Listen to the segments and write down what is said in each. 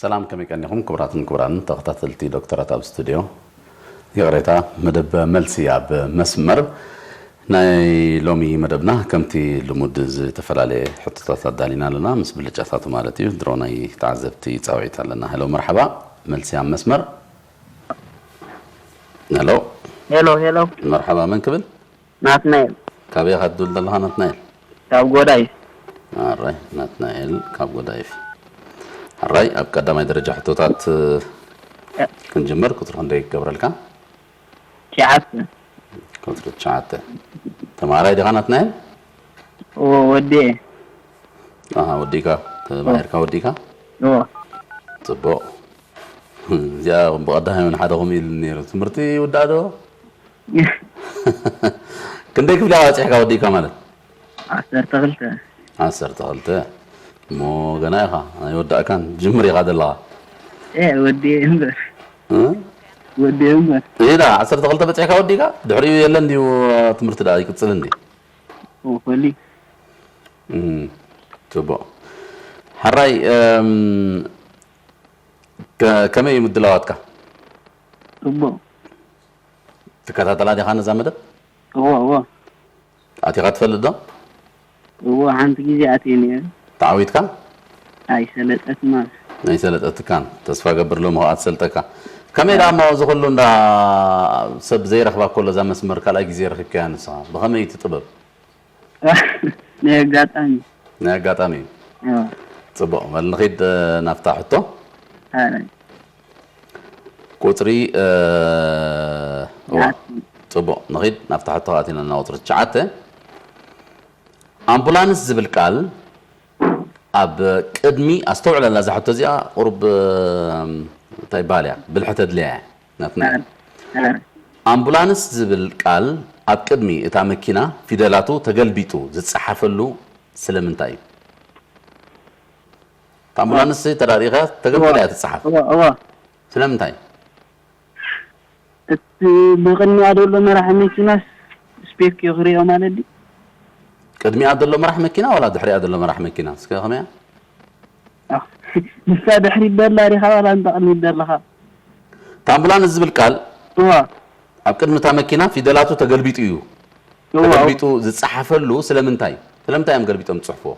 ሰላም፣ ከመይ ቀኒኹም ክቡራትን ክቡራን ተኸታተልቲ ዶክተራት ኣብ ስቱድዮ? ይቕሬታ፣ መደብ መልሲ ኣብ መስመር ናይ ሎሚ መደብና ከምቲ ልሙድ ዝተፈላለየ ሕቶታት ኣዳሊና ኣለና፣ ምስ ብልጫታቱ ማለት እዩ። ድሮ ናይ ተዓዘብቲ ጻውዒት ኣለና። ሄሎ፣ መርሓባ፣ መልሲ ኣብ መስመር። ሄሎ። ሄሎ፣ ሄሎ። መርሓባ፣ መን ክብል? ናትናኤል። ካበይ ኢኻ ትድውል ዘለኻ ናትናኤል? ካብ ጎዳይፍ። ኣራይ፣ ናትናኤል ካብ ጎዳይፍ። ኣራይ፣ ኣብ ቀዳማይ ደረጃ ሕቶታት፣ እ፣ እ። ክንጅምር፣ ቁጽሪ ክንደይ ክገብረልካ? ትሽዓተ። ቁጽሪ ትሽዓተ። ተማሃራይ ዲኻ ናትናኤል? እዎ፣ ወዲኤ። ኣሃ፣ ወዲእካ፣ ተማሂርካ ወዲእካ? እዎ። ጽቡቕ። እዚኣ ብቐዳማይ እውን ሓደ ከምኡ ኢሉ ነይሩ። ትምህርቲ ይውዳእ ዶ? ክንደይ ክፍሊ ኢኻ በጺሕካ ወዲእካ ማለት? ዓሰርተ ክልተ። ዓሰርተ ክልተ። እሞ ገና ኢኻ፣ ኣይወዳእካን፣ ጅምር ኢኻ ዘለኻ። ኤ፣ ወዲኤ እምበር። እ? ወዲኤ እምበር። እዳ፣ ዓሰርተ ክልተ በጺሕካ ወዲእካ? ድሕሪኡ የለን ድዩ ትምህርቲ ደኣ ይቅጽል እንዲ? ሆፕፉሊ። እም፣ ጽቡቕ። ሕራይ፣ እም፣ ከ-፣ ከመይ እዩ ምድላዋትካ? ጽቡቕ። ትከታተላ ዲኻ ነዛ መደብ? እዎ፣ እዎ። ኣቲኻ ትፈልጥ ዶ? እዎ፣ ሓንቲ ግዜ ኣትየ ነይረ። ተዓዊትካ? ኣይሰለጠትናን። ኣይሰለጠትካን። ተስፋ ገብር ሎሚ ከኣ ትሰልጠካ። ከመይ ደኣ እሞ እዚ ኩሉ እንዳ ሰብ ዘይረኽባ ከሎ እዛ መስመር ካልኣይ ግዜ ረኺብካያ ንስኻ? ብኸመይ እቲ ጥበብ? ናይ ኣጋጣሚ። ናይ ኣጋጣሚ እዩ። እዎ። ጽቡቕ፣ በል ንኺድ፣ እ፣ ናብታ ሕቶ። ኣረ። ቁጽሪ፣ እ፣ እዋ፣ ትሽዓተ። ጽቡቕ፣ ንኺድ ናብታ ሕቶ ኣቲና፣ ቁጽሪ ትሽዓተ። ኣምቡላንስ ዝብል ቃል ኣብ ቅድሚ፣ ኣስተውዕለላ እዛ ሕቶ እዚኣ፣ ቁሩብ፣ እ፣ እንታይ ይበሃል እያ? ብልሒ ተድልያ እያ፣ ናትና እያ። ኣረ፣ ኣረ። ኣምቡላንስ ዝብል ቃል ኣብ ቅድሚ እታ መኪና ፊደላቱ ተገልቢጡ ዝጸሓፈሉ ስለምንታይ እዩ? እታ ኣምቡላንስ ተዳሪኻ ተገልቢጣ እያ ትጸሓፍ። እዋ፣ እዋ። ስለምንታይ? እቲ ብቕድሚኣ ዘሎ መራሒ መኪናስ ስፔክ እዩ ክርእዮ ማለት ድዩ? ቅድሚኣ ዘሎ መራሒ መኪና ዋላ ድሕሪኣ ዘሎ መራሒ መኪና? እስከ ከመያ? ኣህ፣ ንሳ ድሕሪት ደላ ዲኻ ዋላ እንተ ቅድሚት ደለኻ? እታ ኣምቡላንስ ዝብል ቃል እዋ። ኣብ ቅድሚ እታ መኪና ፊደላቱ ተገልቢጡ እዩ። እዋ። ተገልቢጡ ዝጸሓፈሉ ስለምንታይ? ስለምንታይ እዮም ገልቢጦም ዝጽሕፍዎ?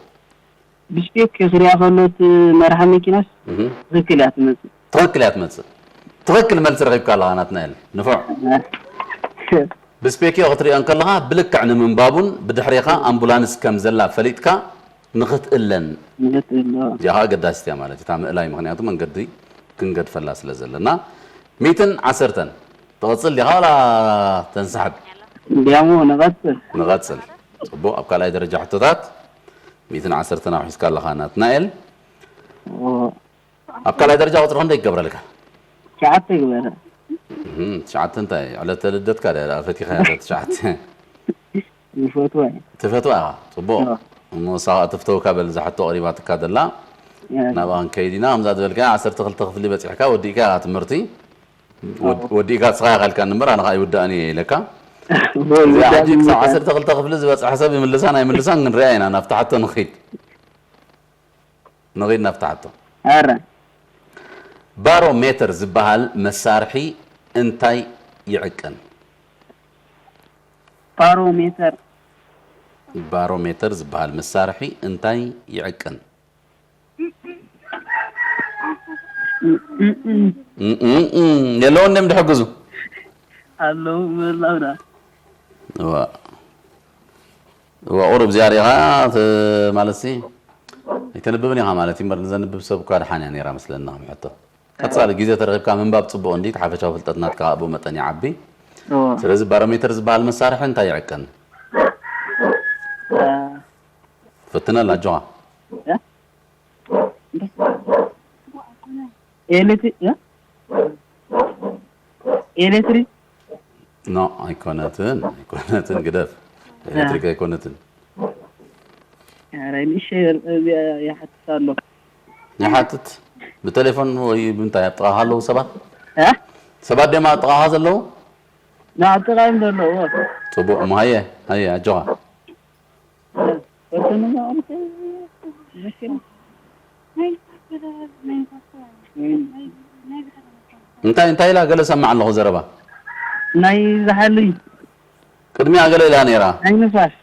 ብስፔክ ክሪኣ ከሎ እቲ መርሓ መኪናስ እህ። ትኽክል እያ ትመጽእ። ትኽክል እያ ትመጽእ። ትኽክል መልሲ ረኺብካ ኣለኻ ናትናኤል። ንፉዕ። ብስፔክ ክትሪኦ እንከለኻ ብልክዕ ንምንባቡን ብድሕሬኻ ኣምቡላንስ ከም ዘላ ፈሊጥካ ንኽትእለን። ንኽትእሎ። እዚኣ ኸኣ ኣገዳሲት እያ ማለት እዩ። እታ ምእላይ ምኽንያቱ መንገዲ ክንገድፈላ ስለ ዘለና። ሚእትን ዓሰርተን። ትቐጽል ዲኻ ዋላ ተንስሕብ? እንዲያሞ ንቐጽል። ንቐጽል። ጽቡቕ። ኣብ ካልኣይ ደረጃ ሕቶታት ሚእትን ዓሰርተን ኣውሒስካ ኣለኻ ናትናኤል። ኦ። ኣብ ካልኣይ ደረጃ ቁጽሪ ክንደይ ይገብረልካ? ትሽዓተ ይግበረ። እህም፣ ትሽዓተ እንታይ? ዕለተ ልደትካ ድያ ደኣ ፈቲኻ እያ እዛ ትሽዓተ? ይፈትዋ እየ። ትፈትዋ ኢኻ? ጽቡቕ። እዎ። እሞ ንሳ ኸኣ ትፍተወካ በል እዛ ሕቶ ቀሪባትካ ዘላ። እዎ። ናብኣ ክንከይድ ኢና። ከምዛ ዝበልካያ ዓሰርተ ክልተ ክፍሊ በጺሕካ ወዲእካ ኢኻ ትምህርቲ። ወድ-፣ እዎ። ወዲእካ ንስኻ ኢኻ ኢልካኒ እምበር ኣነ ኸኣ ኣይውዳእን እየ ኢለካ። እዎ፣ እዚኣ ይውዳእ ሕጂ ክሳብ ይውዳእ። ዓሰርተ ክልተ ክፍሊ ዝበጽሐ ሰብ ይምልሳን ኣይምልሳን ክንሪኣ ኢና። ናብታ ሕቶ ንኺድ። ንኺድ ናብታ ሕቶ። ኣረ። ባሮሜተር ዝበሃል መሳርሒ እንታይ ይዕቅን? ባሮሜተር። ባሮሜተር ዝበሃል መሳርሒ እንታይ ይዕቅን? እም፣ እም፣ እም። እም፣ እም፣ እም። የለውን ድዮም ዝሕግዙ? ኣለዉ፣ ምህላው ደኣ። እዋ። እዋ፣ ቁሩብ እዚኣ ሪኢኻ፣ ት-፣ ማለትሲ፣ ኣይተንብብን ኢኻ ማለት እዩ እምበር፣ ንዘንብብ ሰብ እኳ ደሓን እያ ነይራ መስለኒ ከም ሕቶ። ቀጻሊ ግዜ ተረኺብካ ምንባብ ጽቡቕ እንዲ፣ እቲ ሓፈሻዊ ፍልጠት ናትካ ኣብኡ መጠን ይዓቢ። እዎ። ስለዚ ባሮሜተር ዝበሃል መሳርሒ እንታይ ይዕቅን? እ። ፈትነላ፣ ኣጆኻ። እ? ኤሌክትሪክ፣ እ? ኤሌክትሪክ? ኖ፣ ኣይኮነትን፣ ኣይኮነትን፣ ግደፍ። ኤሌክትሪክ እ። ኣይኮነትን። ኧረ፣ ንእሸ-፣ እዚኣ ይሓትት ኣሎ። ይሓትት? ብቴሌፎን ወይ ብምንታይ ኣብ ጥቓኻ ኣለዉ ሰባት? እ? ሰባት ድዮም ኣብ ጥቓኻ ዘለዉ? ና፣ ኣብ ጥቓ እዮም ዘለዉ። ጽቡቕ እሞ፣ ሃየ፣ ሃየ፣ ኣጆኻ። እ፣ ወሰኑ ማለት እዩ። እንታይ እንታይ ኢላ ገለ ሰማዕ ኣለኹ ዘረባ። ናይ ዝሓሊ ቅድሚያ ገለ ኢላ ነይራ። ናይ ንፋስ።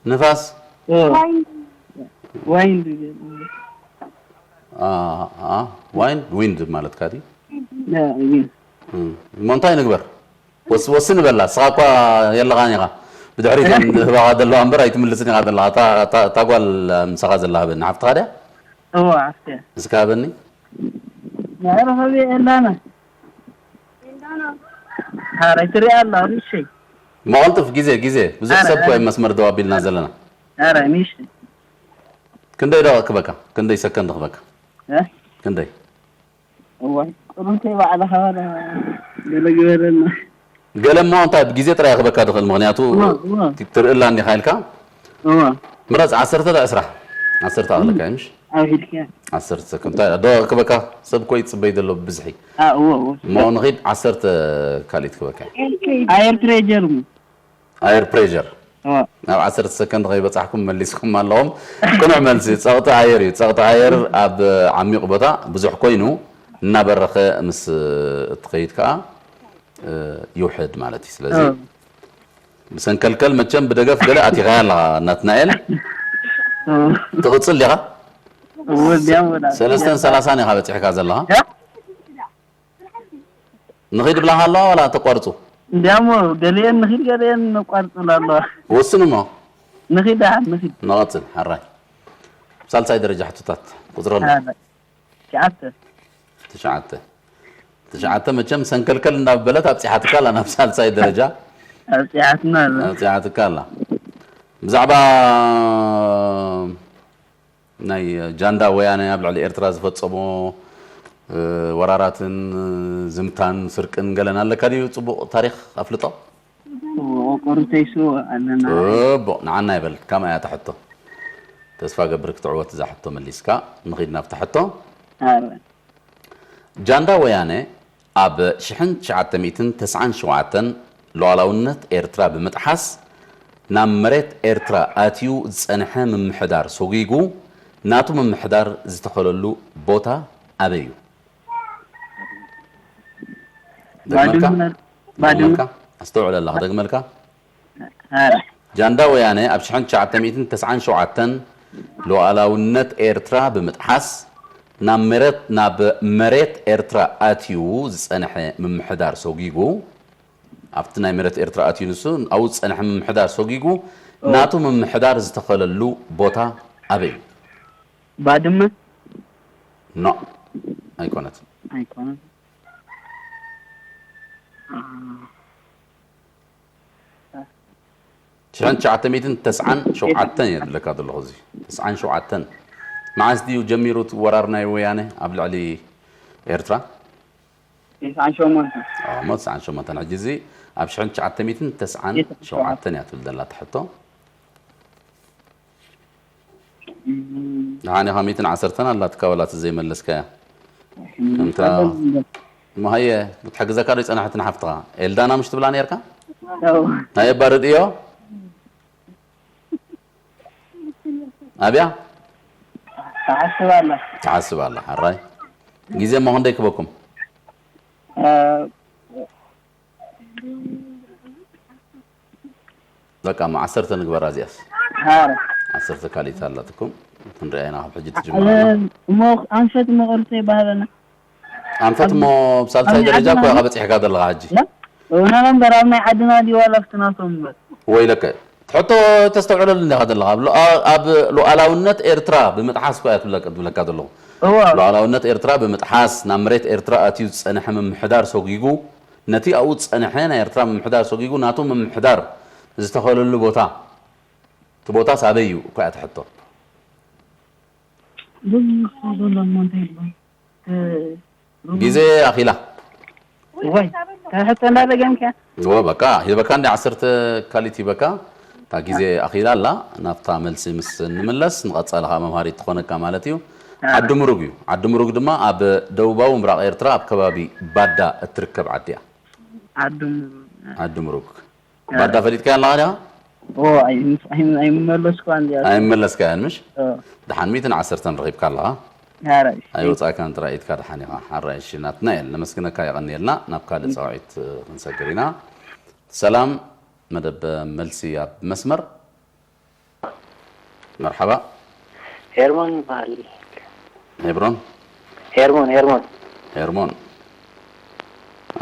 ንፋስ? ኦ። ዋይንድ። አ፣ አ፣ ዋይንድ፣ ዊንድ ማለት ካዲ? ያ፣ ዊንድ። እም፣ እሞ እንታይ ንግበር? ወስ-፣ ወስን በላ። ንስኻ እኳ የለኻን ኢኻ። ብድሕሪት እየ ዝህባኻ ዘለዋ እምበር ኣይትምልስን ኢኻ ዘለኻ። እታ፣ እታ፣ እታ ጓል ምሳኻ ዘላ ሃበኒ። ሓፍትኻ ድያ? እዋ፣ ሓፍተይ። እስካ ሃበኒ። መዕረፊ ኣበይ ኣላና? ሓራይ ትሪኣ ኣላ፣ ንእሽተይ። መቐልጥፍ ግዜ፣ ግዜ። ብዙሕ ኣረ፣ ሰብ እኮ ኣረ። እዩ መስመር ደው ኣቢልና ዘለና። ኣረ፣ ንእሽተይ። ክንደይ ደቂቕ ክበካ? ክንደይ ሰከንድ ክበካ? እ? ክንደይ? እዋይ፣ ቁሩብ ከይባዕልኻ ዋላ ገለ ግበረና። ገለ እሞ እንታይ ብግዜ ጥራይ ክበካ ትኽእል፣ ምኽንያቱ እዋ፣ እዋ። ትርእላ እንዲኻ ኢልካ። እዋ። ምረጽ፣ ዓሰርተ ዶ ዕስራ? ዓሰርተ ኣኽለካ፣ ምሽ? ኣብ ሒድካ። ዓሰርተ ሰከንድ። እንታይ ዶ ክበካ? ሰብ እኮ ይጽበይ ዘሎ ብብዝሒ። አ፣ እዋ፣ እዋ። እሞ ንኺድ ዓሰርተ ካልኢት ክበካ። ኣየር ፕሬጀር እሞ። ኣየር ፕሬጀር። እዋ። ናብ ዓሰርተ ሰከንድ ከይበጻሕኩም መሊስኩም ኣለኹም። ቅኑዕ መልሲ፣ ጸቕጢ ኣየር እዩ። ጸቕጢ ኣየር ኣብ ዓሚቕ ቦታ ብዙሕ ኮይኑ እናበረኸ ምስ እትኸይድ ከኣ፣ እ፣ ይውሕድ ማለት እዩ። ስለዚ እዋ። ብሰንከልከል መቸም ብደገፍ ገለ ኣቲኻያ ኣለኻ ናትናኤል። እዋ። ትቕጽል ዲኻ? እዋ፣ ቢያ ወላ። ሰለስተን ሰላሳን ኢኻ በጺሕካ ዘለኻ። እ? ንኺድ ብላኻ ኣለዋ ዋላ ተቋርጹ? እንዲያሞ ገሊኤን ንኺድ ገሊኤን ነቋርጹላ ኣለዋ። ወስኑ እሞ። ንኺድ ደሓን ንኺድ። ንቐጽል፣ ሓራይ። ሳልሳይ ደረጃ ሕቶታት ቁጽረሉ። ሓራይ። ትሽዓተ። ትሽዓተ። ትሽዓተ መቸም ሰንከልከል እንዳበለት ኣብጺሓትካ ኣላ ናብ ሳልሳይ ደረጃ። ኣብጺሓትና ኣላ። ኣብጺሓትካ ኣላ። ብዛዕባ ናይ ጃንዳ ወያነ ኣብ ልዕሊ ኤርትራ ዝፈጸሞ፣ እ፣ ወራራትን፣ እ፣ ዝምታን ስርቅን ገለን ኣለካ ድዩ ጽቡቕ ታሪኽ ኣፍልጦ? ጽቡቕ፣ ቁርተይሱ ኣለና። ጽቡቕ፣ ንዓና ይበል። ካምኣ እያ እታ ሕቶ። ተስፋ ገብር ክትዕወት እዛ ሕቶ መሊስካ። ንኺድ ናብታ ሕቶ። ኣረ። ጃንዳ ወያነ ኣብ ሽሕን ትሽዓተ ሚእትን ተስዓን ሸውዓተን ሉዓላውነት ኤርትራ ብምጥሓስ ናብ መሬት ኤርትራ ኣትዩ ዝጸንሐ ምምሕዳር ሰጒጉ ናቱ ምምሕዳር ዝተኸለሉ ቦታ ኣበይ እዩ? ደግመልካ? ባድመ። ባድመ። ደግመልካ? ኣስተውዕለላ፣ ደግመልካ? ኣረ። ጃንዳ ወያነ ኣብ ሽሕን ትሽዓተ ሚእትን ተስዓን ሸውዓተን ሉዓላውነት ኤርትራ ብምጥሓስ ናብ መሬት፣ ናብ መሬት ኤርትራ ኣትዩ ዝጸንሐ ምምሕዳር ሰጒጉ፣ ኣብቲ ናይ መሬት ኤርትራ ኣትዩ ንሱ ኣብኡ ዝጸንሐ ምምሕዳር ሰጒጉ፣ ኦ። ናቱ ምምሕዳር ዝተኸለሉ ቦታ ኣበይ እዩ? ባድመ? ኖ፣ ኣይኮነትን። ኣይኮነትን። ሽሕን ትሽዓተ ሚእትን ተስዓን ሸውዓተን እየ ዝብለካ ዘለኹ። እዚ ተስዓን ሸውዓተን መዓስ ድዩ ጀሚሩ እቲ ወራር ናይ ወያነ ኣብ ልዕሊ ኤርትራ? ተስዓን ሸሞንተን። ኣዎ፣ እሞ ተስዓን ሸሞንተን። ሕጂ እዚ ኣብ ሽሕን ትሽዓተ ሚእትን ተስዓን ሸውዓተን እያ ትብል ዘላ እታ ሕቶ። እም። ደሓን ኢኻ፣ ሚእትን ዓሰርተን ኣላትካ፣ ዋላ እቲ ዘይመለስካያ። እም፣ ከምታ ጸገም የለን። እሞ ሃየ፣ ክትሕግዘካ ዶ ይጸናሕትን ሓፍትኻ? ኤልዳና ምሽ ትብላ ነርካ? ኣዎ። ናይ እባ ርድዮ? ኣብያ? ትሓስብ ኣላ። ትሓስብ ኣላ፣ ሕራይ። ግዜ እሞ ክንደይ ክበኩም? እ፣ በቃ፣ እሞ ዓሰርተ ንግበራ እዚኣስ። ሃረ። ዓሰርተ ካልኢት ኣላትኩም። ክንሪኣ ኢና ካብ ሕጂ ትጅምር ኣላ። እሞ ኣንፈት እሞ ቅርሲ ይባህለና። ኣንፈት እሞ ኣብ ሳልሳይ ኣብ ደረጃ እኮ ኢኻ ዓድና በጺሕካ ዘለኻ ሕጂ። ያ? እውና ነበር ኣብ ናይ ዓድና ድዩ ዋላ ኣብቲ ናቶም እምበር? ወይለከ። ትሕቶ ተስተውዕለሉ እንዲኻ ዘለኻ። ኣብ ሉ-፣ ኣብ ሉዓላውነት ኤርትራ ብምጥሓስ እኮ እያ ትብለካ፣ ትብለካ ዘለኹ። እዋ። ሉዓላውነት ኤርትራ ብምጥሓስ ናብ መሬት ኤርትራ ኣትዩ ዝጸንሐ ምምሕዳር ሰጒጉ፣ ነቲ ኣብኡ ዝጸንሐ ናይ ኤርትራ ምምሕዳር ሰጒጉ ናቱ ምምሕዳር ዝተኸለሉ ቦታ፣ እቲ ቦታስ ኣበይ እዩ እኮ እያ ትሕቶ። ብዙሕ ሰብ ኣሎ እሞ እንታይ ይብሉ? እ፣ ግዜ ኣኺላ። ወይ፣ ተሕቶ እንዳደገምካ? እወ፣ በቃ፣ ሂበካ እንዲ ዓሰርተ ካልኢት ሂበካ። እታ ግዜ ኣኺላ ኣላ። ናብታ መልሲ ምስ እንምለስ፣ ንቐጻሊ ኸኣ መምሃሪት ትኾነካ ማለት እዩ። ኣረ። ዓዲ ምሩግ እዩ። ዓዲ ምሩግ ድማ ኣብ ደቡባዊ ምብራቕ ኤርትራ፣ ኣብ ከባቢ ባዳ እትርከብ ዓዲ እያ። ዓዲ ምሩግ። ዓዲ ምሩግ። ኣረ። ባዳ ፈሊጥካያ ኣለኻ ዲኻ? ኦ፣ ኣይም-፣ ኣይም-፣ ኣይምመለስኳን እያ። ኣይምመለስካያን፣ ምሽ? ኦ። ደሓን ሚእትን ዓሰርተን ረኺብካ ኣለኻ። ሓራይ። ኣይወፃእካን ጥራይ ኢድካ ደሓን ኢኻ። ሓራይ። እሺ ናትናኤል ነመስግነካ፣ የቐንየልና። ናብ ካልእ ፃውዒት ክንሰግር ኢና። ሰላም፣ መደብ መልሲ ኣብ መስመር። መርሓባ። ሄርሞን ይበሃል። ሄብሮን። ሄርሞን ሄርሞን ሄርሞን።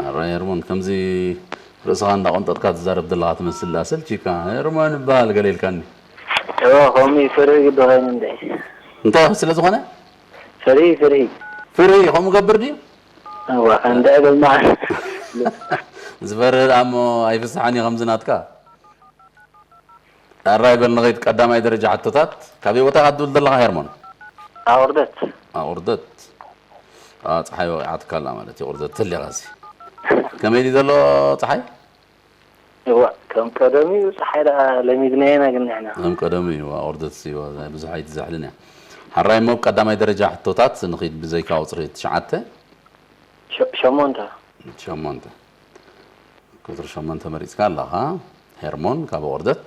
ኣረ ሄርሞን፣ ከምዚ ርእስኻ እንዳቆንጠጥካ ትዛረብ ዘለኻ ትመስል። ኣሰልቺካ። ሄርሞን ይበሃል ገለ ኢልካኒ። እዎ ከምኡ እዩ። ፍርህ ግዲ ኮይኑ እንደ እንታይ ስለ ዝኾነ? ፍርሂ ፍርሂ ፍርሂ ከምኡ ገብር ድዩ? እዋ እንደ እብል ማለት ዝፈርህ ደኣ እሞ ኣይፍስሓን እዩ ከምዚ ናትካ። ኣራይ በል ንኸይድ ቀዳማይ ደረጃ ሕቶታት። ካበይ ቦታ ኢኻ ትድውል ዘለኻ ሄርሞን? ኣውርደት ኣቑርደት። ኣ፣ ፀሓይ ወቂዓትካ ኣላ ማለት እዩ። ቁርደት ተሊኻ ሲ። ከመይ ድዩ ዘሎ ፀሓይ? እዋ ከም ቀደም እዩ። ፀሓይ ደኣ ለሚድናየና ግን ንሕና ከም ቀደሙ እዩ። ዋ፣ ቁርደት ሲ፣ ዋ፣ ብዙሕ ኣይትዛሕልን እያ። ሓራይ እሞ ቀዳማይ ደረጃ ሕቶታት ንኺድ ብዘይካ ቁፅሪ ትሽዓተ። ሸ- ሸሞንተ ሸሞንተ። ቁፅሪ ሸሞንተ መሪፅካ ኣለኻ። ሄርሞን ካብ ቁርደት።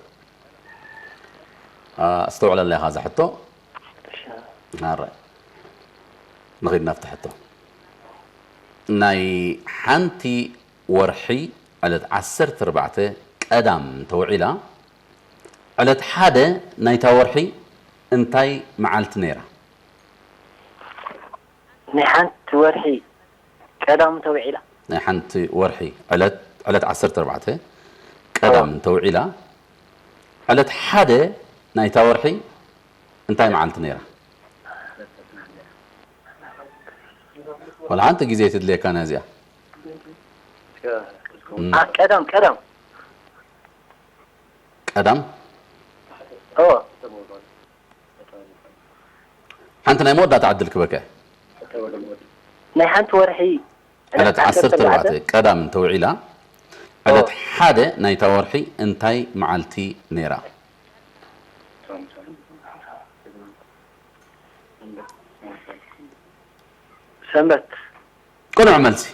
ኣ፣ ኣስተውዕለላ ኢኻ እዛ ሕቶ። ሓራይ ንኺድ ናብቲ ሕቶ። ናይ ሓንቲ ወርሒ ዕለት ዓሰርተ ኣርባዕተ ቀዳም እንተውዒላ፣ ዕለት ሓደ ናይታ ወርሒ እንታይ መዓልቲ ነይራ? ናይ ሓንቲ ወርሒ ቀዳም ተውዒላ ናይ ሓንቲ ወርሒ ዕለት ዕለት ዓሰርተ ኣርባዕተ ቀዳም እንተውዒላ፣ ዕለት ሓደ ናይታ ወርሒ እንታይ መዓልቲ ነይራ? ወላ ሓንቲ ግዜ ትድልየካ ነዚኣ። አ፣ ቀዳም ቀዳም ቀዳም ኦ ሓንቲ ናይ መወዳእታ ዕድል ክበከ። ናይ ሓንቲ ወርሒ ዕለት ዓሰርተ ኣርባዕተ ቀዳም እንተውዒላ፣ ዕለት ሓደ ናይታ ወርሒ እንታይ መዓልቲ ነይራ? ሰንበት ቅኑዕ መልሲ።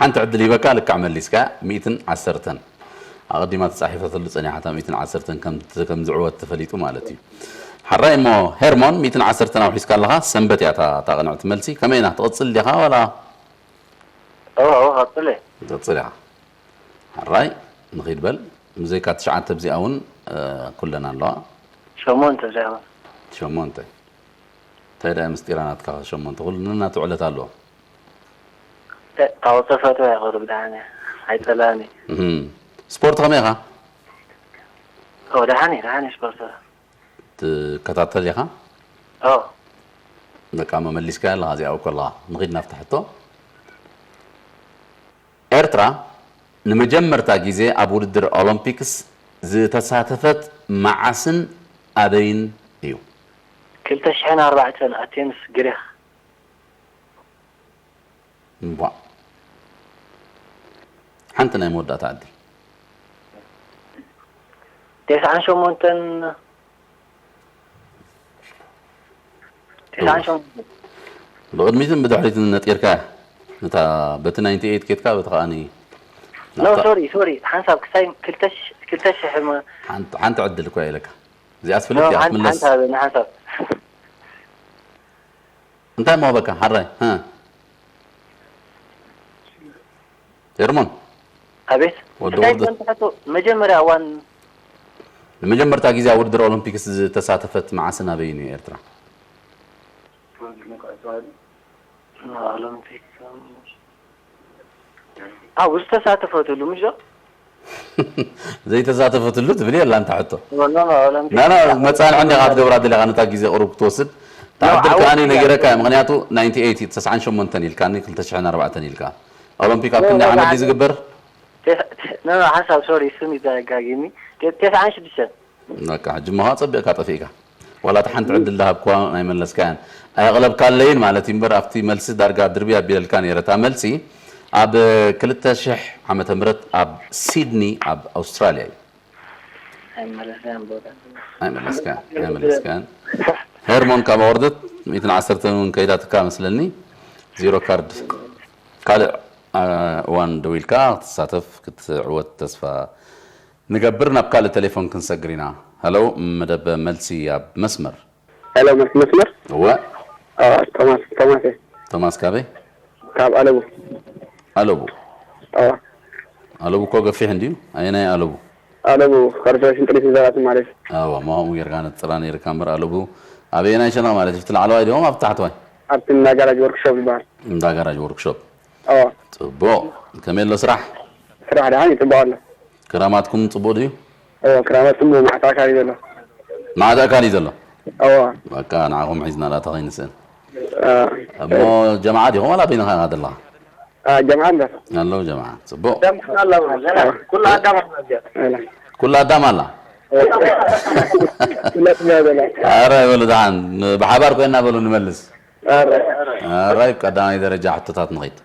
ሓንቲ ዕድል ሂበካ፣ ልክዕ መሊስካ። ሚእትን ዓሰርተን ኣቐዲማ ተጻሒፈትሉ ጸኒሓታ፣ ሚእትን ዓሰርተን ከም ከም ዝዕወት ተፈሊጡ ማለት እዩ። ሓራይ እሞ ሄርሞን፣ ሚእትን ዓሰርተን ኣውሒስካ ኣለኻ። ሰንበት እያ እታ እታ ቅንዕቲ መልሲ። ከመይ ኢና፣ ትቕጽል ዲኻ ዋላ? ኦ ኦ ቀጽለ ትቕጽል ኢኻ። ሓራይ ንኺድ በል። ብዘይካ ትሽዓተ ኣብዚኣ እውን፣ እ፣ ኩለን ኣለዋ። ሸሞንተ ዛይሆን ሸሞንተ። እንታይ ደኣ ምስጢራ ናትካ ሸሞንተ? ኩሉ ነናቱ ዕለት ኣለዎ። ታወፀ ፈትዋ ይቐርብ ደሓን እያ። ኣይፀላእን እየ። እህም። ስፖርት ከመይ ኢኻ? ኦ ደሓን እየ ደሓን እየ ስፖርት። ትከታተል ኢኻ? ኦ በቃ መመሊስካያ ኣለኻ እዚኣ እኮ ኣለኻ። ንኺድ ናብቲ ሕቶ። ኤርትራ ንመጀመርታ ግዜ ኣብ ውድድር ኦሎምፒክስ ዝተሳተፈት መዓስን ኣበይን እዩ? ክልተ ሽሕን ኣርባዕተን ኣቴንስ ግሪክ። እምቧእ። ሓንቲ ናይ መወዳእታ ዕድል። ተስዓን ሸሞንተን ተስዓን ሸሞንተን ብቕድሚትን ብድሕሪትን ነጢርካ፣ ነታ በቲ ናይንቲ ኤይት ኬድካ፣ በቲ ከኣኒ ኖ ሶሪ ሶሪ ሓንሳብ ክሳይ ክልተ ሽ- ክልተ ሽሕ መ- ሓንቲ ሓንቲ ዕድል እኮ ኢለካ። እዚኣ ትፍልጥ እያ ሓንቲ ክትምለስ። ሓንሳብ ንሓንሳብ እንታይ መበካ ሓራይ? ሀ? ኤርሞን። ኣቤት ወዲ እንታይ ወርደት። ዝኮንተ ሕቶ መጀመርያ እዋን ንመጀመርታ ግዜ ኣብ ውድድር ኦሎምፒክስ ዝተሳተፈት መዓስን ኣበይን እዩ ኤርትራ? ኦሎምፒክ ኣብ ዝተሳተፈትሉ ምሽ ዘይተሳተፈትሉ ትብል የላ እንታ ሕቶ። ኖ ኖ ኦሎምፒክ ናና መጻንሒ እንዲኻ ክትገብራ ደሊኻ ነታ ግዜ ቅሩብ ክትወስድ። ተዓድል ዓወት ከኣኒ እያ። ነጊረካ እየ፣ ምክንያቱ ናይንቲ ኤይት ተስዓን ሸሞንተን ኢልካኒ፣ ክልተ ሽሕን ኣርባዕተን ኢልካ። ኦሎምፒክ ኣብ ኖ፣ ክንደይ ኖ፣ ዓመት ድዩ ዓመት። ዝግበር? ቴስ- ኖ ኖ ሓንሳብ ሶሪ ስም ይዘጋጊኒ ቴ- ተስዓን ሽዱሽተን በቃ ሕጂ እሞ ኸዓ ጸቢቕካ ጠፊእካ። ዋላ እታ ሓንቲ ዕድል ዝሃብኩዋ ኣይመለስካያን። ኣየቕለብካለይን ማለት እዩ እምበር ኣብቲ መልሲ ዳርጋ ድርቢ ኣቢለልካ ነይረ። እታ መልሲ ኣብ ክልተ ሽሕ ዓመተ ምህረት ኣብ ሲድኒ ኣብ ኣውስትራልያ እዩ። ኣይመለስካን ቦታ ኣይመለስካን፣ ኣይመለስካን። ሄርሞን ካብ ኣወርደት ሚእትን ዓሰርተን እውን ከይዳትካ መስለኒ። ዜሮ ካርድ። ካልእ፣ አ፣ እዋን ደዊልካ ክትሳተፍ ክትዕወት ተስፋ ንገብር። ናብ ካልእ ቴሌፎን ክንሰግር ኢና። ሄሎ፣ መደብ መልሲ ኣብ መስመር። ሄሎ፣ መልሲ መስመር። እወ። ቶማስ ቶማስ እየ። ቶማስ ካበይ? ካብ ኣለቡ። ኣለቡ። ኣለቡ እኮ ገፊሕ እንድዩ። ኣየናይ ኣለቡ? ኣለቡ ኮርፖሬሽን ጥሪት ንዘራት ማለት እዩ። ኣዋ ማሆም ጌርካ ነጥራ ነይርካ እምበር ኣለቡ ኣበየናይ ሸነኽ ማለት እዩ? ኣብቲ ላዕለዋይ ዲኹም ኣብ ታሕተዋይ? ኣብቲ እንዳ ጋራጅ ወርክሾፕ ዝበሃል። እንዳ ጋራጅ ወርክሾፕ። ኣዋ። ጽቡቕ። ከመይ ኣሎ ስራሕ? ስራሕ ደሓን እዩ፣ ጽቡቕ ኣሎ። ክራማትኩም ጽቡቕ ድዩ? ኣዋ፣ ክራማት ጽቡቕ፣ ማዕት ኣካል እዩ ዘሎ። ማዕት ኣካል እዩ ዘሎ? ኣዋ። በቃ ንዓኹም ሒዝና ዳታ ከይንስእን። አ፣ እሞ ጀማዓ ዲኹም ዋላ በይንኻ ኢኻ ዘለኻ? አ፣ ጀማዓ ኣሎ። ኣለዉ ጀማዓ። ጽቡቕ። ኩላ ኣዳም ኣላ። ኩላ ኣዳም ኣላ? ኩላ ጽቡቕ ዘላ። ኣረ በሉ ደሓን፣ ብሓባር ኮይና በሉ ንመልስ። ኣረ። ኣራይ ቀዳማይ ደረጃ ሕቶታት ንኸይድ።